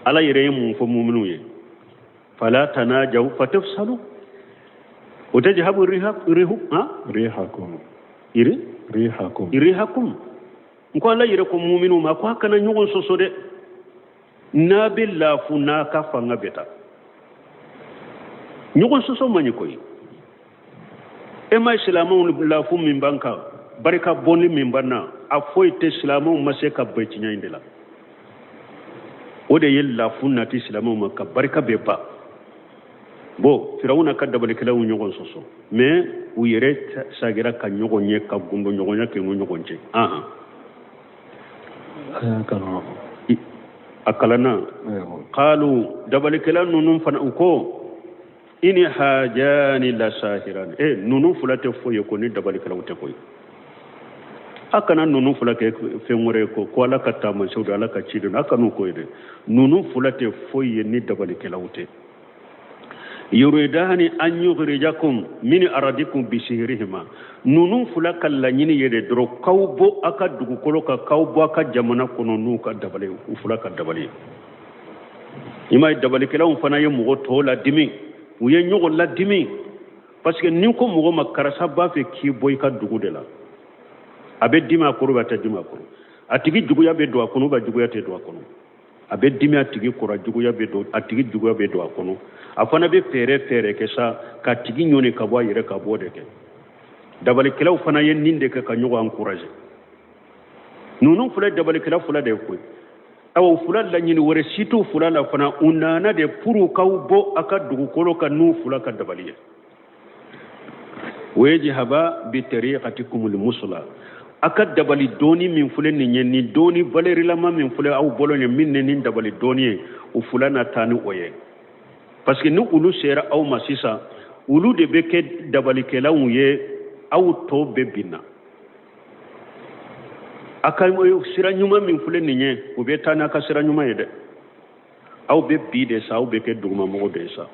Ala yɛrɛ ye mun fɔ muminu ye? Fala tanajaw fatafsalu wa tadhhabu rihu ha rihakum iri rihakum rihakum. N ko Ala yɛrɛ ko muminu ma ko a kana ɲɔgɔn sɔsɔ dɛ, n'a bɛ lafu n'a ka fanga bɛ taa. Ɲɔgɔn sɔsɔ man ɲi koyi. E ma silamɛw lafu min b'an kan, barika bɔnni min b'an na, a foyi tɛ silamɛw ma se ka bɛn tiɲɛ in de la. O de ye lafu nati silamɛw ma ka barika bɛɛ ban. Bon, Firawuna ka dabalikɛlaw ɲɔgɔn sɔsɔ, mais u yɛrɛ sagira ka ɲɔgɔn ye ka gundo ɲɔgɔnya kɛ u ɲɔgɔn cɛ. A kalanna. Qalu, dabalikɛla ninnu fana u ko ini hajani la sahiran. Ninnu fila tɛ foyi ye ko ni dabalikɛlaw tɛ koyi. A kana ninnu fila kɛ fɛn wɛrɛ ye ko ko Ala ka taamasiyɛnw don, Ala ka ci don, a kan'u ko ye dɛ. Ninnu fila tɛ foyi ye ni dabalikɛlaw tɛ. Yuridani an yukhrijakum min aradikum bisihirihima. Ninnu fila ka laɲini ye de dɔrɔn k'aw bɔ a ka dugukolo kan, k'aw bɔ a ka jamana kɔnɔ n'u ka dabali, u fila ka dabali ye. I m'a ye dabalikɛlaw fana ye mɔgɔ tɔw ladimi, u ye ɲɔgɔn ladimi, parce que ni ko mɔgɔ ma karisa b'a fɛ k'i bɔ i ka dugu de la, a bɛ dimi a kɔrɔ, a tɛ dimi a kɔrɔ, a tigi juguya bɛ don a kɔnɔ, ou juguya tɛ don a kɔnɔ, a bɛ dimi a tigi kɔrɔ, juguya bɛ don a tigi, juguya bɛ don a kɔnɔ, a fana bɛ fɛɛrɛ kɛ sa ka tigi ɲɔni ka bɔ a yɛrɛ ka bɔ de kɛ. Dabalikɛlaw fana ye nin de kɛ ka ɲɔgɔn encourager. Ninnu fila dabalikɛla fila de ye koyi. Awa fila laɲini wɛrɛ si t'u fila la fana, u nana de pour k'aw bɔ a ka dugukolo kan n'u fila ka dabali ye. O ye jihaba bi tariqatikumul musla. A ka dabali dɔɔni min filɛ nin ye, nin dɔɔni valerilama min filɛ aw bolo nin min ni dabali dɔɔni ye, u fila na taa ni o ye. Parce que ni olu sera aw ma sisan, olu de bɛ kɛ dabalikɛlaw ye, aw tɔ bɛɛ binna. A ka sira ɲuman min filɛ nin ye, u bɛ taa n'a ka sira ɲuman ye dɛ. Aw bɛ bi de sa, aw bɛ kɛ dugumamɔgɔ de ye sa.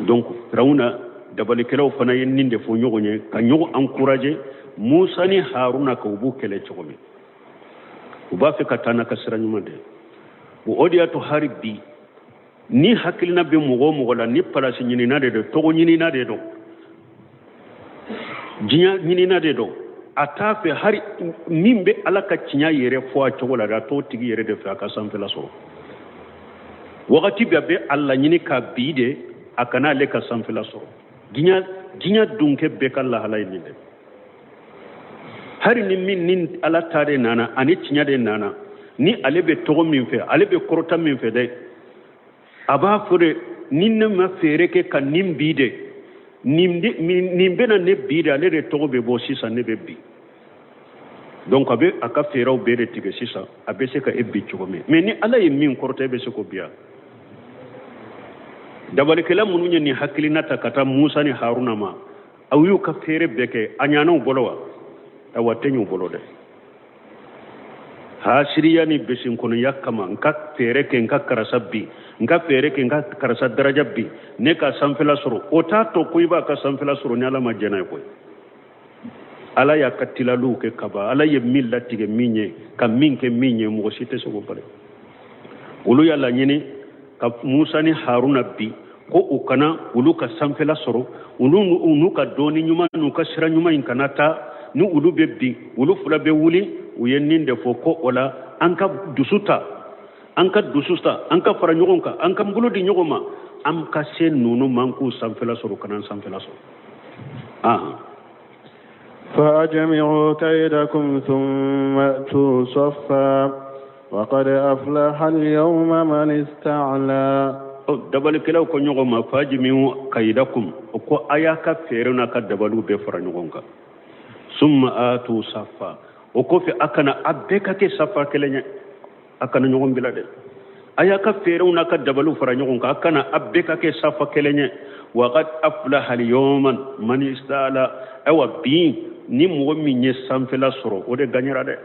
Donc Firawuna Dabalikɛlaw fana ye nin de fɔ ɲɔgɔn ye ka ɲɔgɔn encourager Musa ni Haruna ka u b'u kɛlɛ cogo min. U b'a fɛ ka taa n'a ka sira ɲuman de ye. O de y'a to hali bi ni hakilina bɛ mɔgɔ o mɔgɔ la, ni palasi ɲinina de don, tɔgɔ ɲinina de don, diɲɛ ɲinina de don, a t'a fɛ hali min bɛ Ala ka tiɲɛ yɛrɛ fɔ a cogo la dɛ, a t'o tigi yɛrɛ de fɛ a ka sanfɛla sɔrɔ. Wagati bɛɛ a bɛ a laɲini ka bi de a kana ale ka sanfɛla sɔrɔ. Diɲɛ dunkɛ bɛɛ ka lahala ye nin de. Hali ni min ni Ala ta de nana ani tiɲɛ de nana, ni ale bɛ tɔgɔ min fɛ, ale bɛ kɔrɔta min fɛ dɛ, a b'a fɔ de ni ne ma feere kɛ ka nin bi de, nin bɛna ne bi de, ale de tɔgɔ bɛ bɔ sisan, ne bɛ bi. Donc a bɛ a ka feerew bɛɛ de tigɛ sisan, a bɛ se ka e bi cogo min. Mais ni Ala ye min kɔrɔta, e bɛ se k'o bi yan. Dabalikɛla minnu ye nin hakilina ta ka taa Musa ni Haruna ma, aw y'u ka feere bɛɛ kɛ, a ɲana u bolo wa? Awa, tɛ ɲɛ u bolo dɛ. Hasiriya ni besinkɔnɔya kama, n ka feere kɛ n ka karisa bi, n ka feere kɛ n ka karisa daraja bi, ne ka sanfɛla sɔrɔ, o t'a to ko i b'a ka sanfɛla sɔrɔ ni Ala ma jɛn n'a ye koyi. Ala y'a ka tilaliw kɛ kaban, Ala ye min latigɛ min ye, ka min kɛ min ye, mɔgɔ si tɛ se k'o bali. Olu y'a laɲini ka Musa ni Haruna bi ko u kana olu ka sanfɛla sɔrɔ, olu n'u ka dɔnni ɲuman n'u ka sira ɲuman in kana taa, ni olu bɛ bin, olu fila bɛ wuli. U ye nin de fɔ ko o la an ka dusu ta, an ka dusu ta, an ka fara ɲɔgɔn kan, an ka bolo di ɲɔgɔn ma, an ka se ninnu ma, an k'u sanfɛla sɔrɔ, kana an sanfɛla sɔrɔ. فأجمعوا كيدكم ثم أتوا صفا وقد أفلح اليوم من استعلى. Dabalikɛlaw ko ɲɔgɔn ma فأجمعوا كيدكم, o ko a y'a ka feere n'a ka dabaliw bɛɛ fara ɲɔgɔn kan, ثم أتوا صفا, o kɔfɛ a kana a bɛɛ ka kɛ safa kelen ye, a kana ɲɔgɔn bila dɛ. A y'a ka feerew n'a ka dabaliw fara ɲɔgɔn kan, a kana a bɛɛ ka kɛ safa kelen ye. وقد أفلح اليوم من استعلى. Ayiwa, bi ni mɔgɔ min ye sanfɛla sɔrɔ, o de gagnera dɛ.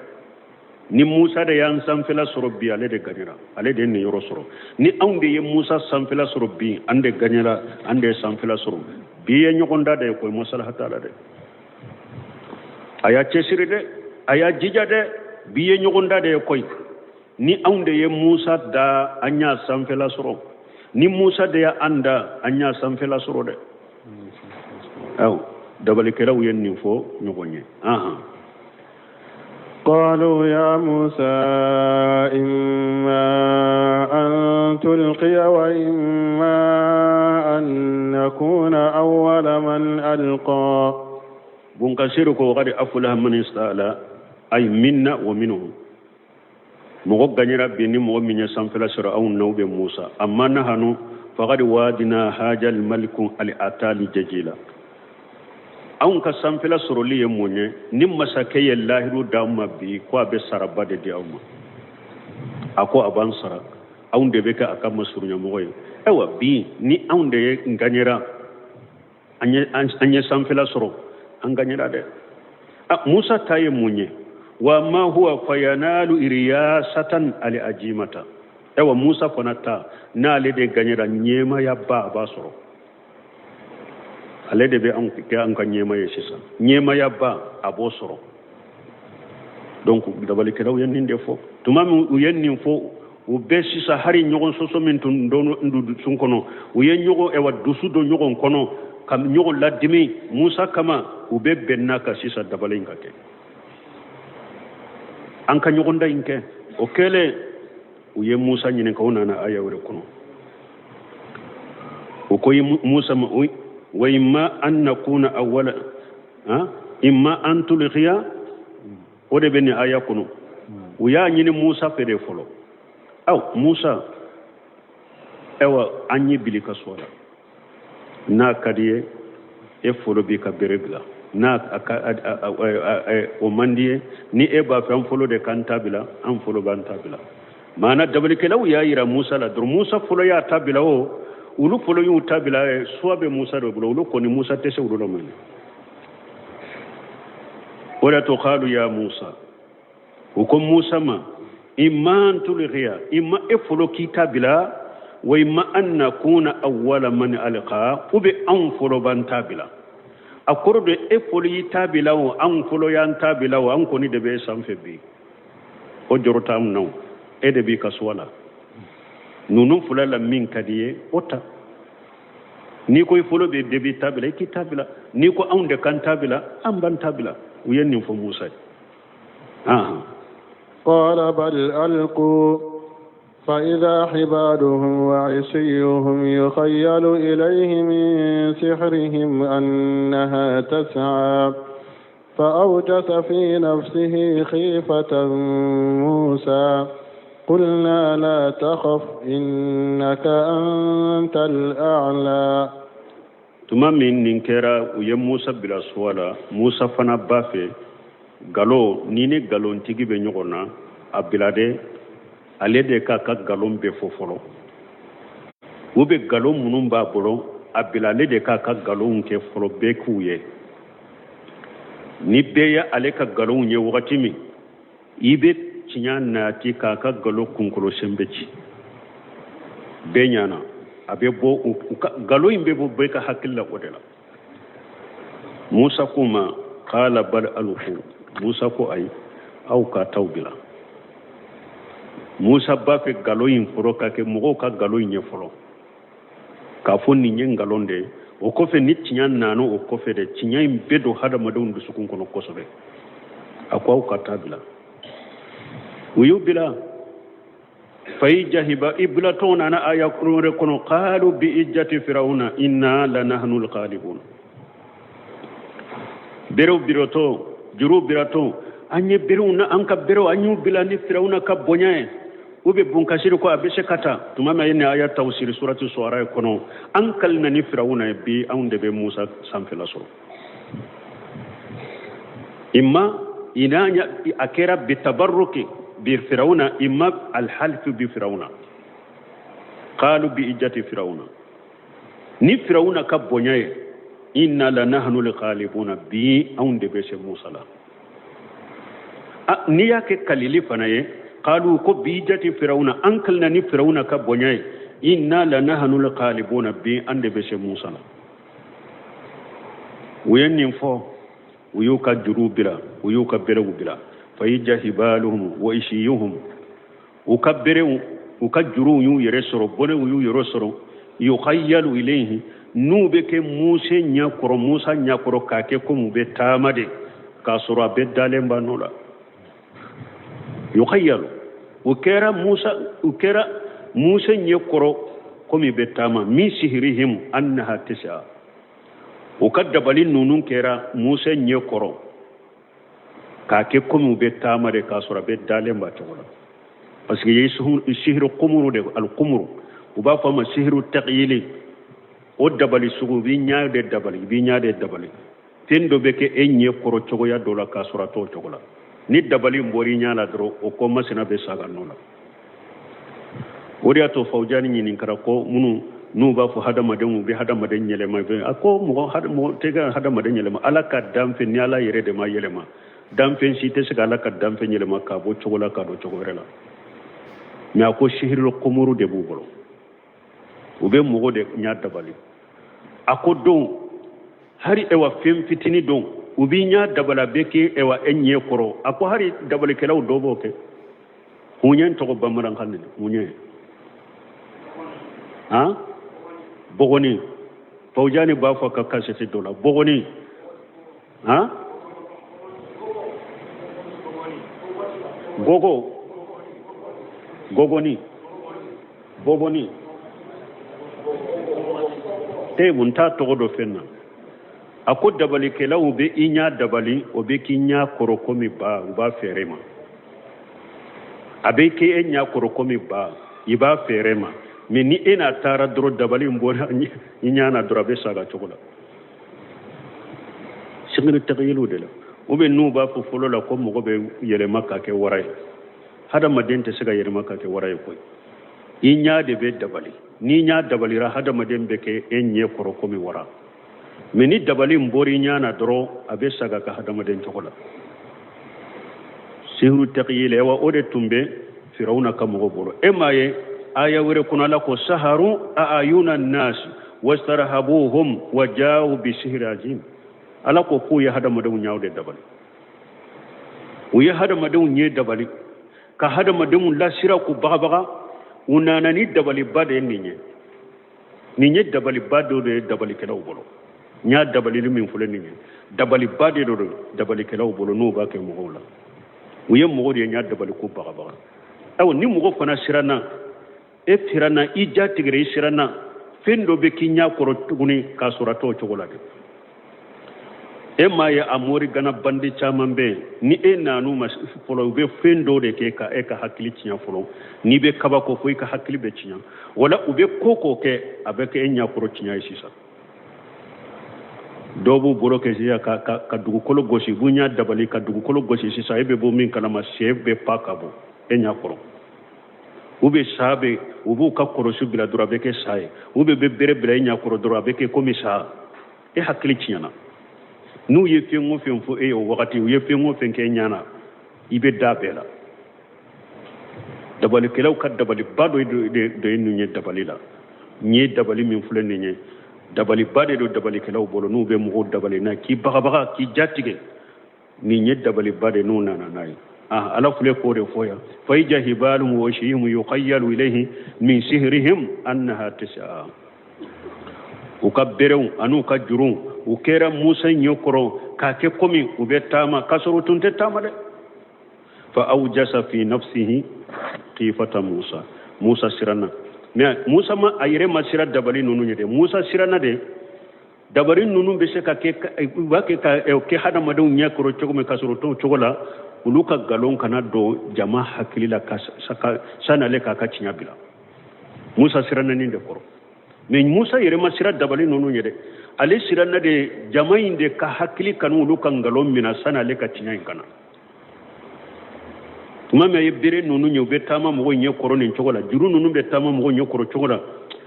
Ni Musa de y'an sanfɛla sɔrɔ bi, ale de gagnera, ale de ye nin yɔrɔ sɔrɔ. Ni anw de ye Musa sanfɛla sɔrɔ bi, an de gagnera, an de ye sanfɛla sɔrɔ. Bi ye ɲɔgɔn da de ye koyi, masalaha t'a la dɛ. A y'a cɛsiri dɛ, a y'a jija dɛ, bi ye ɲɔgɔn da de ye koyi. Ni anw de ye Musa da, an y'a sanfɛla sɔrɔ. Ni Musa de y'an da, an y'a sanfɛla sɔrɔ dɛ. Aw dabalikɛlaw ye nin fɔ ɲɔgɔn ye. قالوا يا موسى إما أن تلقي وإما أن نكون أول من ألقى. Bun Kasir ko وقد أفلح من استعلى أي منا ومنهم. Mɔgɔ gagnera bi ni mɔgɔ min ye sanfɛla sɔrɔ, anw n'aw bɛ Musa. أما نحن فقد وعدنا هذا الملك العطاء الجزيل. Anw ka sanfɛla sɔrɔli ye mun ye? Ni masakɛ ye lahiru d'anw ma bi ko a bɛ saraba de di aw ma, a ko a b'an sara, anw de bɛ kɛ a ka masurunyamɔgɔ ye. Ayiwa, bi ni anw de ye gagnera, an ye sanfɛla sɔrɔ, an gagnera dɛ. Musa ta ye mun ye? وأما هو فينال رياسة العجيمة. Ayiwa, Musa fana ta, n'ale de gagnera, ɲɛmaya ba a b'a sɔrɔ, ale de bɛ an kɛ an ka ɲɛma ye sisan, ɲɛmaya ba a b'o sɔrɔ. Donc dabalikɛlaw ye nin de fɔ. Tuma min u ye nin fɔ, u bɛ sisan hali ɲɔgɔn sɔsɔ min tun don dusu kɔnɔ, u ye ɲɔgɔn ɛwa dusu don ɲɔgɔn kɔnɔ ka ɲɔgɔn ladimi Musa kama, u bɛ bɛn n'a ka sisan dabali in ka kɛ, an ka ɲɔgɔn da in kɛ. O kɛlen, u ye Musa ɲininka. O nana aya wɛrɛ kɔnɔ, o ko Musa ma وإما أن نكون أول ها إما أن تلقي. O de bɛ nin aya kɔnɔ. U y'a ɲini Musa fɛ de fɔlɔ: aw Musa, ayiwa, an ye bili ka so la, n'a ka di ye, e fɔlɔ b'i ka bere bila, n'a o man di ye, ni e b'a fɛ an fɔlɔ de k'an ta bila, an fɔlɔ b'an ta bila. Maana dabalikɛlaw y'a yira Musa la dɔrɔn, Musa fɔlɔ y'a ta bila, o olu fɔlɔ y'u ta bila, suwa bɛ Musa de bolo, olu kɔni Musa tɛ se olu la mɛnɛ. O de to قالوا يا موسى, u ko Musa ma إما أن تلقي, imma e fɔlɔ k'i ta bila, Wa imma an nakuna awwala man alqa, ou bien anw fɔlɔ b'an ta bila. A kɔrɔ de e fɔlɔ y'i ta bila o, anw fɔlɔ y'an ta bila o, an kɔni de bɛ sanfɛ bi. O jɔrɔ t'anw na o, e de b'i ka choix la. Ninnu fila la min ka di i ye, o ta. N'i ko i fɔlɔ bɛ de b'i ta bila, i k'i ta bila. N'i ko anw de k'an ta bila, an b'an ta bila. U ye nin fɔ Musa ye. قال بل ألقوا فإذا حبالهم وعصيهم يخيل إليه من سحرهم أنها تسعى فأوجس في نفسه خيفة موسى قلنا لا تخف إنك أنت الأعلى. Tuma min nin kɛra, u ye Musa bila suwa la. Musa fana b'a fɛ galo ni ni galontigi bɛ ɲɔgɔn na, a bila de ale de k'a ka galon bɛɛ fɔ fɔlɔ. U bɛ galon minnu b'a bolo, a bila ale de k'a ka galonw kɛ fɔlɔ, bɛɛ k'u ye. Ni bɛɛ ye ale ka galonw ye wagati min, i bɛ tiɲɛ nati k'a ka galon kunkolo sen bɛ ci bɛɛ ɲana. A bɛ bɔ u ka galon in bɛ bɔ bɛɛ ka hakili la o de la. Musa k'u ma qala bal alqu. Musa ko ayi, aw ka t'aw bila. Musa b'a fɛ galon in fɔlɔ ka kɛ mɔgɔw ka galon in ye fɔlɔ, k'a fɔ nin ye nkalon de ye. O kɔfɛ ni tiɲɛ nana, o kɔfɛ de tiɲɛ in bɛ don hadamadenw dusukun kɔnɔ kosɛbɛ. A ko aw ka taa bila. U y'u bila. Faiza hiba i bilatɔ nana aya wɛrɛ kɔnɔ, qalu bi ijjati firawuna inna lanahnu alghalibun. Berew biratɔ, juru biratɔ, an ye berew na, an ka berew an y'u bila ni firawuna ka bonya ye. U bɛ bunkasiri ko a bɛ se ka taa. Tuma min a ye nin aya tafsiri surati suara kɔnɔ, an kalina ni firawuna ye bi, anw de bɛ Musa sanfɛla sɔrɔ. Imma ina a kɛra bi tabarruki bi firawuna, imma alhalfu bi firawuna. Qalu bi ijjati firawuna, ni firawuna ka bonya ye, inna lanahnu alghalibuna, bi anw de bɛ se Musa la. N'i y'a kɛ kalili fana ye, qalu ko bi ijjati firawuna, an kalina ni firawuna ka bonya ye, inna lanahnu alghalibuna, bi an de bɛ se Musa la. U ye nin fɔ, u y'u ka juruw bila, u y'u ka berew bila. Fa ija hibaluhum wa ishiyuhum, u ka berew, u ka juruw y'u yɛrɛ sɔrɔ, bɔnɛw y'u yɛrɛ sɔrɔ. Yukhayyalu ilayhi, n'u bɛ kɛ Musa ɲɛ kɔrɔ, Musa ɲɛ kɔrɔ k'a kɛ komi u bɛ taama de, k'a sɔrɔ a bɛɛ dalen b'a nɔ la. Yukhayyalu, u kɛra Musa, u kɛra Musa ɲɛ kɔrɔ komi bɛ taama. Min sihirihim annaha tis'a, u ka dabali ninnu kɛra Musa ɲɛ kɔrɔ k'a kɛ komi u bɛ taama de, k'a sɔrɔ a bɛ dalen b'a cogo la. Parce que ye sihiru kumuru de, alkumuru u b'a fɔ a ma sihiru tagiyili. O dabali sugu, u b'i ɲɛ de dabali, i b'i ɲɛ de dabali. Fɛn dɔ bɛ kɛ e ɲɛ kɔrɔ cogoya dɔ la k'a sɔrɔ a t'o cogo la. Ni dabali in bɔra i ɲɛ la dɔrɔn, o ko masina bɛ sa ka nɔ la. O de y'a to Fawujani ɲininkara ko minnu n'u b'a fɔ hadamadenw u bɛ hadamaden yɛlɛma, a ko mɔgɔ tɛ ka hadamaden yɛlɛma. Ala ka danfɛn, ni Ala yɛrɛ de ma yɛlɛma, danfɛn si tɛ se ka Ala ka danfɛn yɛlɛma k'a bɔ cogo la k'a don cogo wɛrɛ la. Mais a ko sihirilo komuru de b'u bolo, u bɛ mɔgɔ de ɲɛ dabali. A ko don hari ewa fɛn fitinin don, u b'i ɲɛ dabali, a bɛ kɛ ewa e ɲɛ kɔrɔ. A ko hari dabalikɛlaw dɔw b'o kɛ. Huɲɛ tɔgɔ bamanankan de, huɲɛ han bɔgɔni. Fawujani b'a fɔ ka kasɛti dɔ la bɔgɔni han gogo gogoni bɔbɔni te mun t'a tɔgɔ dɔ fɛn na. A ko dabalikɛlaw bɛ i ɲɛ dabali, o bɛ k'i ɲɛ kɔrɔ komi ba, u b'a feere ma. A bɛ kɛ e ɲɛ kɔrɔ komi ba, i b'a feere ma. Mais ni e n'a taara dɔrɔn, dabali in bɔra i ɲɛ na dɔrɔn, a bɛ sa ka cogo la. Singiri tɛgɛyeliw de la. U bɛ n'u b'a fɔ fɔlɔ la ko mɔgɔ bɛ yɛlɛma ka kɛ wara ye. Hadamaden tɛ se ka yɛlɛma ka kɛ wara ye koyi. I ɲɛ de bɛ dabali. N'i ɲɛ dabalira, hadamaden bɛ kɛ e ɲɛ kɔrɔ komi wara. Mais ni dabali in bɔra i ɲɛ na dɔrɔn, a bɛ saga ka hadamaden cogo la. Sihiru tɛgɛyeli, ayiwa o de tun bɛ Firawuna ka mɔgɔw bolo. E m'a ye Aya wɛrɛ kɔnɔ, Ala ko saharu a'ayuna nas wastarhabuhum wa ja'u bi sihri azim. Ala ko k'u ye hadamadenw ɲɛw de dabali, u ye hadamadenw ɲɛ dabali ka hadamadenw lasira k'u bagabaga. U nana ni dabaliba de ye. Nin ye, nin ye dabaliba dɔ de ye dabalikɛlaw bolo. N y'a dabalili min filɛ nin ye, dabaliba de don dabalikɛlaw bolo, n'u b'a kɛ mɔgɔw la. U ye mɔgɔ de ye ɲa dabali k'u bagabaga. Ayiwa, ni mɔgɔ fana siranna, e siranna, i ja tigɛra, i siranna, fɛn dɔ bɛ k'i ɲɛ kɔrɔ tuguni k'a sɔrɔ a t'o cogo la dɛ. E m'a ye, a morigana bandi caman bɛ yen, ni e nan'u ma fɔlɔ, u bɛ fɛn dɔw de kɛ ka e ka hakili tiɲɛ fɔlɔ. N'i bɛ kabako fo i ka hakili bɛ tiɲɛ, wala u bɛ ko ko kɛ, a bɛ kɛ e ɲɛkɔrɔ tiɲɛ ye. Sisan dɔw b'u bolo kɛ sisan ka dugukolo gosi, u b'u ɲɛ dabali ka dugukolo gosi. Sisan e bɛ bɔ min kalama, sɛ bɛ pa ka bɔ e ɲɛ kɔrɔ, u bɛ sa bɛ, u b'u ka kɔlɔsi bila dɔrɔn, a bɛ kɛ sa ye. U bɛ bere bila e ɲɛ kɔrɔ dɔrɔn, a bɛ kɛ komi sa. E hakili tiɲɛna. N'u ye fɛn o fɛn fɔ e ye o wagati, u ye fɛn o fɛn kɛ e ɲɛ na, i bɛ da bɛɛ la. Dabalikɛlaw ka dabaliba dɔ de ye nin ye dabali la. Nin ye dabali min filɛ nin ye, dabaliba de don dabalikɛlaw bolo, n'u bɛ mɔgɔw dabali n'a k'i bagabaga, k'i jatigɛ. Nin ye dabaliba de n'u nana n'a ye. Ala filɛ k'o de fɔ yan: fa iza hibaluhum wa isiyuhum yukhayyalu ilayhi min sihrihim annaha tas'a. U ka berew an'u ka juruw, u kɛra Musa ɲɛ kɔrɔ k'a kɛ komi u bɛ taama, k'a sɔrɔ u tun tɛ taama dɛ. Fa awjasa fi nafsihi khifata Musa. Musa siranna, mais Musa ma a yɛrɛ ma sira dabali ninnu ye dɛ. Musa siranna de, dabali ninnu bɛ se ka kɛ, u b'a kɛ ka kɛ hadamadenw ɲɛ kɔrɔ cogo min, k'a sɔrɔ u t'o cogo la. Olu ka nkalon kana don jama hakili la ka san'ale k'a ka tiɲɛ bila. Musa siranna nin de kɔrɔ, mais Musa yɛrɛ ma sira dabali ninnu ye dɛ. Ale siranna de jama in de ka hakili kanu olu ka nkalon minɛ san'ale ka tiɲɛ in kana. Tuma min a ye bere ninnu ye, u bɛ taama mɔgɔw ɲɛ kɔrɔ nin cogo la, juru ninnu bɛ taama mɔgɔw ɲɛ kɔrɔ cogo la,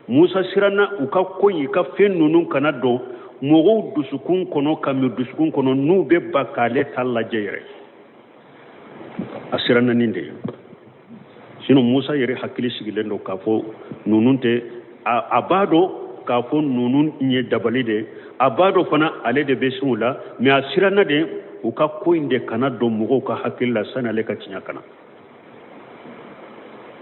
Musa siranna u ka ko in, ka fɛn ninnu kana don mɔgɔw dusukun kɔnɔ, ka min dusukun kɔnɔ, n'u bɛ ba k'ale ta lajɛ yɛrɛ. A siranna nin de ye. Sinon Musa yɛrɛ hakili sigilen don k'a fɔ ninnu tɛ. A b'a dɔn k'a fɔ ninnu ye dabali de ye, a b'a dɔn fana ale de bɛ se u la, mais a siranna de u ka ko in de kana don mɔgɔw ka hakili la sani ale ka tiɲɛ kana.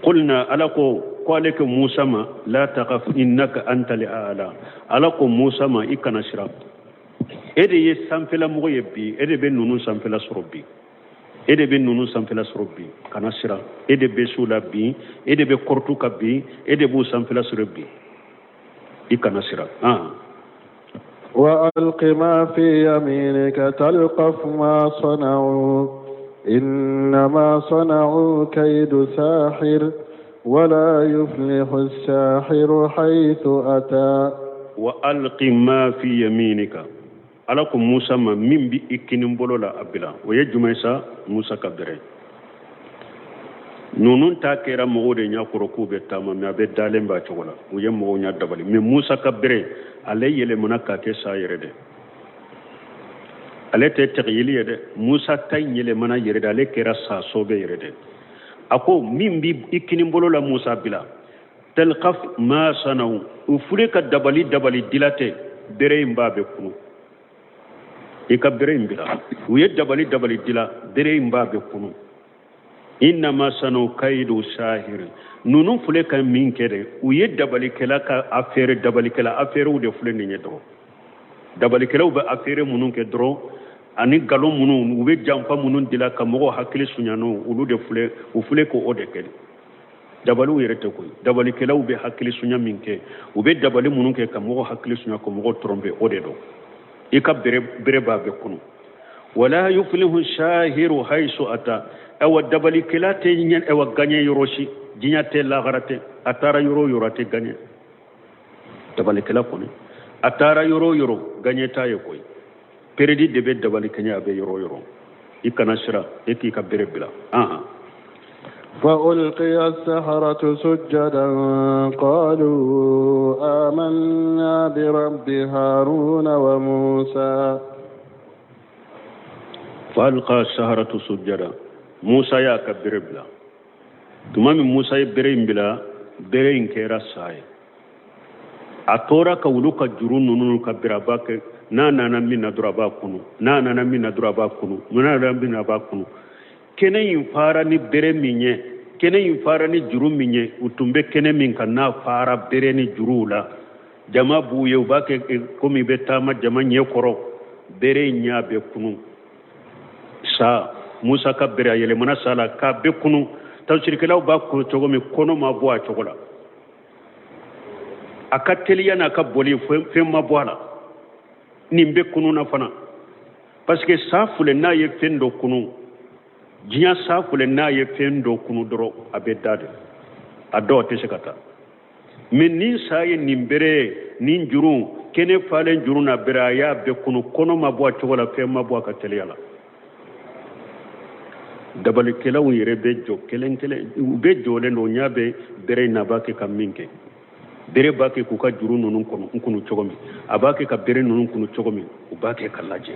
Qulna, Ala ko ko ale ko Musa ma: la takhaf innaka anta al-a'la. Ala ko Musa ma: i kana siran, e de ye sanfɛla mɔgɔ ye bi, e de bɛ ninnu sanfɛla sɔrɔ bi, e de bɛ ninnu sanfɛla sɔrɔ bi, kana siran. E de bɛ s'u la bi, e de bɛ kɔrɔtu ka bi, e de b'u sanfɛla sɔrɔ bi, i kana siran. وألق ما في يمينك تلقف ما صنعوا إنما صنعوا كيد ساحر ولا يفلح الساحر حيث أتى. وألق ما في يمينك. Ala ko Musa ma: min bi i kinin bolo la, a bila. O ye jumɛn sa? Musa ka bere ninnu ta kɛra mɔgɔw de ɲɛ kɔrɔ k'u bɛ taama, mais a bɛ dalen b'a cogo la, u ye mɔgɔw ɲɛ dabali. Mais Musa ka bere, ale yɛlɛmana k'a kɛ sa yɛrɛ de. Ale tɛ tɛgɛyili ye dɛ. Musa ta in yɛlɛmana yɛrɛ de, ale kɛra sa sɔbɛ yɛrɛ de. A ko: min bi i kinin bolo la, Musa, bila. Talqaf ma sanaw, u fure ka dabali dabali dila tɛ, bere in b'a bɛ kunu. I ka bere in bila. U ye dabali dabali dila, bere in b'a bɛ kunu. Innama sanaw kayidu sahiri. Ninnu filɛ ka min kɛ dɛ, u ye dabalikɛla ka affaire, dabalikɛla affairew de filɛ nin ye dɔrɔn. Dabalikɛlaw bɛ affaire minnu kɛ dɔrɔn, ani nkalon minnu u bɛ janfa minnu dila ka mɔgɔw hakili suɲa, olu de filɛ, u filɛ k'o de kɛ. Dabaliw yɛrɛ tɛ koyi. Dabalikɛlaw bɛ hakili suɲa min kɛ, u bɛ dabali minnu kɛ ka mɔgɔw hakili suɲa, ka mɔgɔw tromper, o de don. I ka bere, bere b'a bɛ kunu. Wala yuflihu sahiru haisu ata. Awa, dabalikɛla tɛ ɲɛ, awa, gaɲɛ yɔrɔ si, diɲɛ tɛ, lahara tɛ. A taara yɔrɔ o yɔrɔ, a tɛ gaɲɛ. Dabalikɛla kɔni, a taara yɔrɔ o yɔrɔ, gaɲɛ t'a ye koyi. Peredi de bɛ dabali kɛɲɛ a bɛ yɔrɔ o yɔrɔ. I kana siran, e k'i ka bere bila. فألقي السحرة سجدا قالوا آمنا برب هارون وموسى. فألقى السحرة سجدا. Musa y'a ka bere bila. Tuma min Musa ye bere in bila, Bere in kɛra sa ye. A tora ka wulu ka juru ninnu ka biraba kɛ. N'a nana min na dɔrɔn, a b'a kunu. N'a nana min na dɔrɔn, a b'a kunu. N'a nana min na, a b'a kunu. Kɛnɛ in fara ni bere min ye, kɛnɛ in fara ni juru min ye, u tun bɛ kɛnɛ min kan, n'a fara bere ni juruw la, jama b'u ye, u b'a kɛ komi i bɛ taama jama ɲɛ kɔrɔ. Bere in y'a bɛɛ kunu. Sa Musa ka bere, a yɛlɛmana sa la k'a bɛɛ kunu. Tafsirikɛlaw b'a kunu cogo min, kɔnɔ ma bɔ a cogo la. A ka teliya n'a ka boli, fɛn ma bɔ a la. Nin bɛ kunu na fana, parce que sa filɛ, n'a ye fɛn dɔ kunu, diɲɛ sa filɛ, n'a ye fɛn dɔ kunu dɔrɔn, a bɛ da de, a dɔw tɛ se ka taa. Mais nin sa ye nin bere, nin juru, kɛnɛ falen juru na bere, a y'a bɛɛ kunu, kɔnɔ ma bɔ a cogo la, fɛn ma bɔ a ka teliya la. Dabalikɛlaw yɛrɛ bɛ jɔ kelen kelen, u bɛ jɔlen don, u ɲɛ bɛ bere in na, a b'a kɛ ka min kɛ. Bere b'a kɛ k'u ka juru ninnu kunu cogo min, a b'a kɛ ka bere ninnu kunu cogo min, u b'a kɛ ka lajɛ.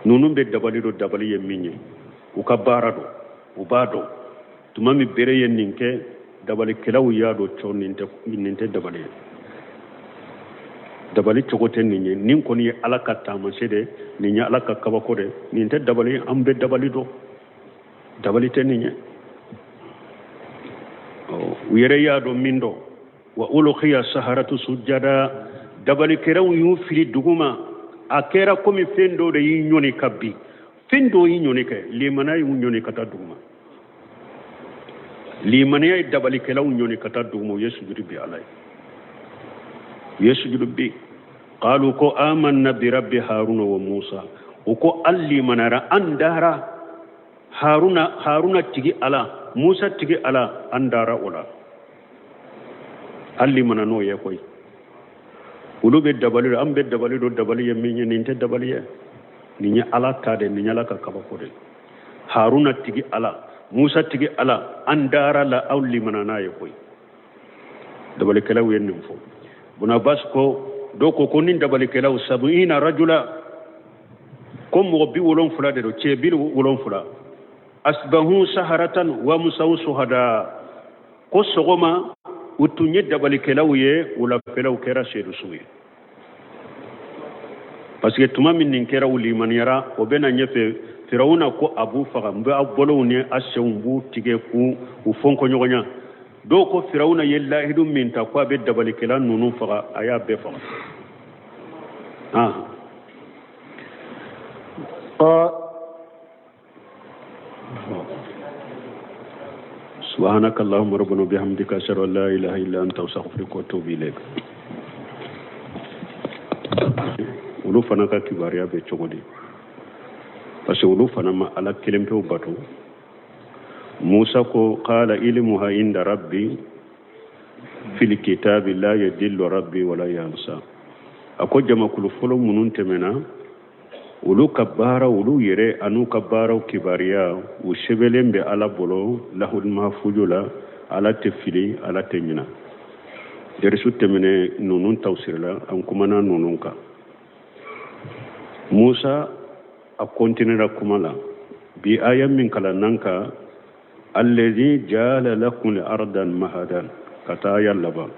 Ninnu bɛ dabali dɔn, dabali ye min ye, u ka baara don, u b'a dɔn. Tuma min bere ye nin kɛ, dabalikɛlaw y'a dɔn cɔ nin tɛ dabali ye, dabali cogo tɛ nin ye. Nin kɔni ye Ala ka taamasiyɛn de, nin ye Ala ka kabako de, nin tɛ dabali ye. An bɛ dabali dɔn, dabali tɛ nin ye. U yɛrɛ y'a dɔn min dɔn. Wa ulqiya saharatu sujada, dabalikɛlaw y'u fili duguma. A kɛra komi fɛn dɔ de y'i ɲɔni ka bin, fɛn dɔ y'i ɲɔni kɛ. Limaniya y'u ɲɔni ka taa duguma. Limaniya ye dabalikɛlaw ɲɔni ka taa duguma. U ye sujudi bin Ala ye, u ye sujudi bin. Qalu, ko amanna bi rabbi Haruna wa Musa. U ko an limanara, an dara Haruna tigi Ala, Musa tigi Ala, an dara o la, an limana n'o ye koyi. Olu bɛ dabali dɔn, an bɛ dabali dɔn. Dabali ye min ye, nin tɛ dabali ye. Nin ye Ala ta de, nin ye Ala ka kabako de. Haruna tigi Ala, Musa tigi Ala, an dara la, aw limana n'a ye koyi. Dabalikɛlaw ye nin fɔ. Bun Abbas ko, dɔw ko ko nin dabalikɛlaw sabuina rajula, ko mɔgɔ 70 de don, cɛ 70. Asbahu saharatan wa musaw suhada, ko sɔgɔma u tun ye dabalikɛlaw ye, wulafɛlaw kɛra seedusuw ye. Parce que tuma min nin kɛra, u limaniyara. O bɛ na ɲɛfɛ. Firawuna ko a b'u faga, n bɛ aw bolow ni a senw b'u tigɛ k'u u fɔnkɔ ɲɔgɔn ɲa. Dɔw ko Firawuna ye lahidu min ta ko a bɛ dabalikɛla ninnu faga, a y'a bɛɛ faga. Ah. سبحانك اللهم ربنا وبحمدك، أشهد أن لا إله إلا أنت، أستغفرك وأتوب إليك. Olu fana ka kibaruya bɛ cogo di? Parce que olu fana ma Ala kelen pewu bato. Musa ko qala ilmuha inda rabbi fil kitabi la yadillu rabbi wala yansa. A ko jamakulu fɔlɔ minnu tɛmɛna, olu ka baara, olu yɛrɛ an'u ka baaraw kibaruya, u sɛbɛnlen bɛ Ala bolo lahul mahfuju la. Ala tɛ fili, Ala tɛ ɲina. Dɛrisu tɛmɛnen ninnu tafsirila, an kumana ninnu kan. Musa a kontinera kuma la. Bi aya min kalannan ka allazi jala lakum al-ardan mahadan ka taa aya laban.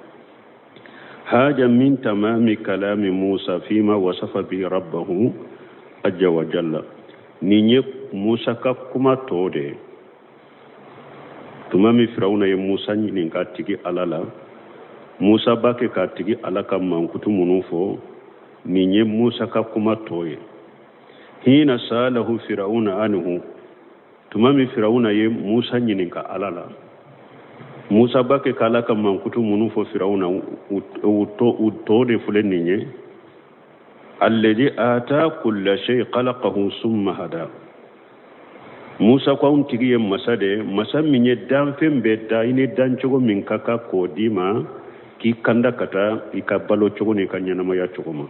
Haja min tamami kalami Musa fima wasafa bihi rabbahu ajja wa jalla. Nin ye Musa ka kuma tɔ de ye. Tuma min Firawuna ye Musa ɲininka tigi Ala la, Musa b'a kɛ k'a tigi Ala ka mankutu minnu fɔ, nin ye Musa ka kuma tɔ ye. Hina salahu Firawuna anhu, tuma min Firawuna ye Musa ɲininka Ala la, Musa b'a kɛ k'Ala ka mankutu minnu fɔ Firawuna, u tɔ de filɛ nin ye. Alladhi ata kulla shay khalaqahu summa hada. Musa ko anw tigi ye masa de ye, masa min ye danfɛn bɛɛ da, i ni dancogo min ka kan k'o d'i ma, k'i kanda ka taa i ka balo cogo n'i ka ɲɛnamaya cogo ma.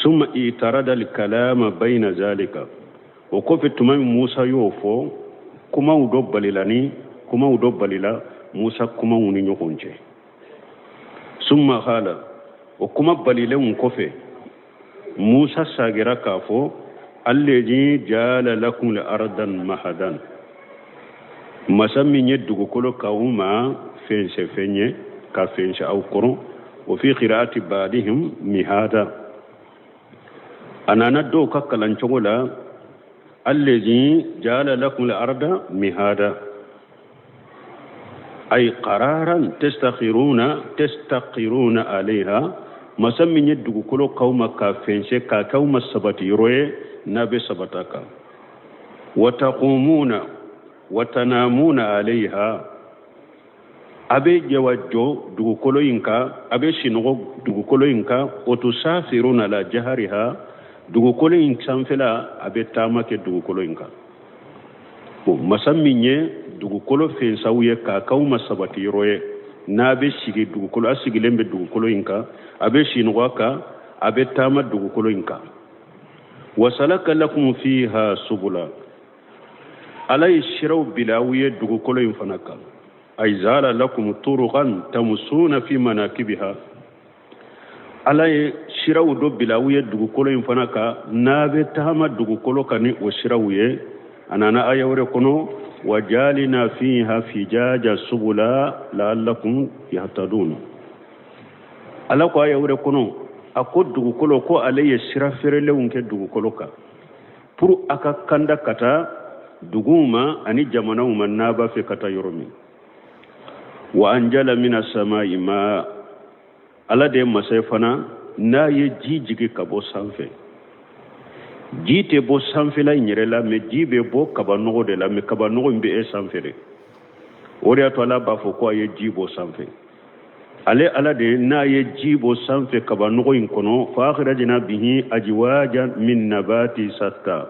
Summa itarada alkalama bayna zalika. O kɔfɛ, tuma min Musa y'o fɔ, kumaw dɔ balila ni kumaw dɔ balila Musa kumaw ni ɲɔgɔn cɛ. Summa qala, o kuma balilenw kɔfɛ, Musa sagira k'a fɔ allazi jala lakum al-ardan mahadan, masa min ye dugukolo k'aw ma. fɛnsɛ fɛn ye ka fɛnsɛ aw kɔrɔ. Wa fi qira'ati ba'dihim mihada. A nana dɔw ka kalan cogo la, allazi ja'ala lakum al-arda mihada, ay qararan tastakhiruna tastaqiruna alayha. Masa min ye dugukolo k'aw ma k'a fɛnsɛ k'a k'aw ma sabati yɔrɔ ye n'a bɛ sabata kan. Wa taqumuna wa tanamuna alayha, a bɛ jɛwa jɔ dugukolo in kan, a bɛ sinɔgɔ dugukolo in kan. Wa tusafiruna ala jahariha, dugukolo in sanfɛla a bɛ taama kɛ dugukolo in kan. Bon, masa min ye dugukolo fɛnsaw ye k'a k'aw ma sabati yɔrɔ ye n'a bɛ sigi dugukolo, a sigilen bɛ dugukolo in kan, a bɛ sinɔgɔ a kan, a bɛ taama dugukolo in kan. Wasalaka lakum fiha subula, ala ye siraw bila aw ye dugukolo in fana kan. Ay zala lakum turuqan tamusuna fi manakibiha, ala ye siraw dɔ bila aw ye dugukolo in fana kan n'a bɛ taama dugukolo kan ni o siraw ye. A nana aya wɛrɛ kɔnɔ, wa jalina fiha fijaja subula la'allakum yahtadun. Ala ko aya wɛrɛ kɔnɔ, a ko dugukolo ko ale ye sira feerelenw kɛ dugukolo kan pour a ka kanda ka taa duguw ma ani jamanaw ma n'a b'a fɛ ka taa yɔrɔ min. Wa anjala mina samai ma, ala de ye masa ye fana n'a ye ji jigi ka bɔ sanfɛ. Ji tɛ bɔ sanfɛla in yɛrɛ la, mɛ ji bɛ bɔ kabanɔgɔ de la, mɛ kabanɔgɔ in bɛ e sanfɛ de. O de y'a to ala b'a fɔ ko a ye ji bɔ sanfɛ. Ale ala de n'a ye ji bɔ sanfɛ kabanɔgɔ in kɔnɔ, fa akhrajna bihi ajwajan min nabati satta.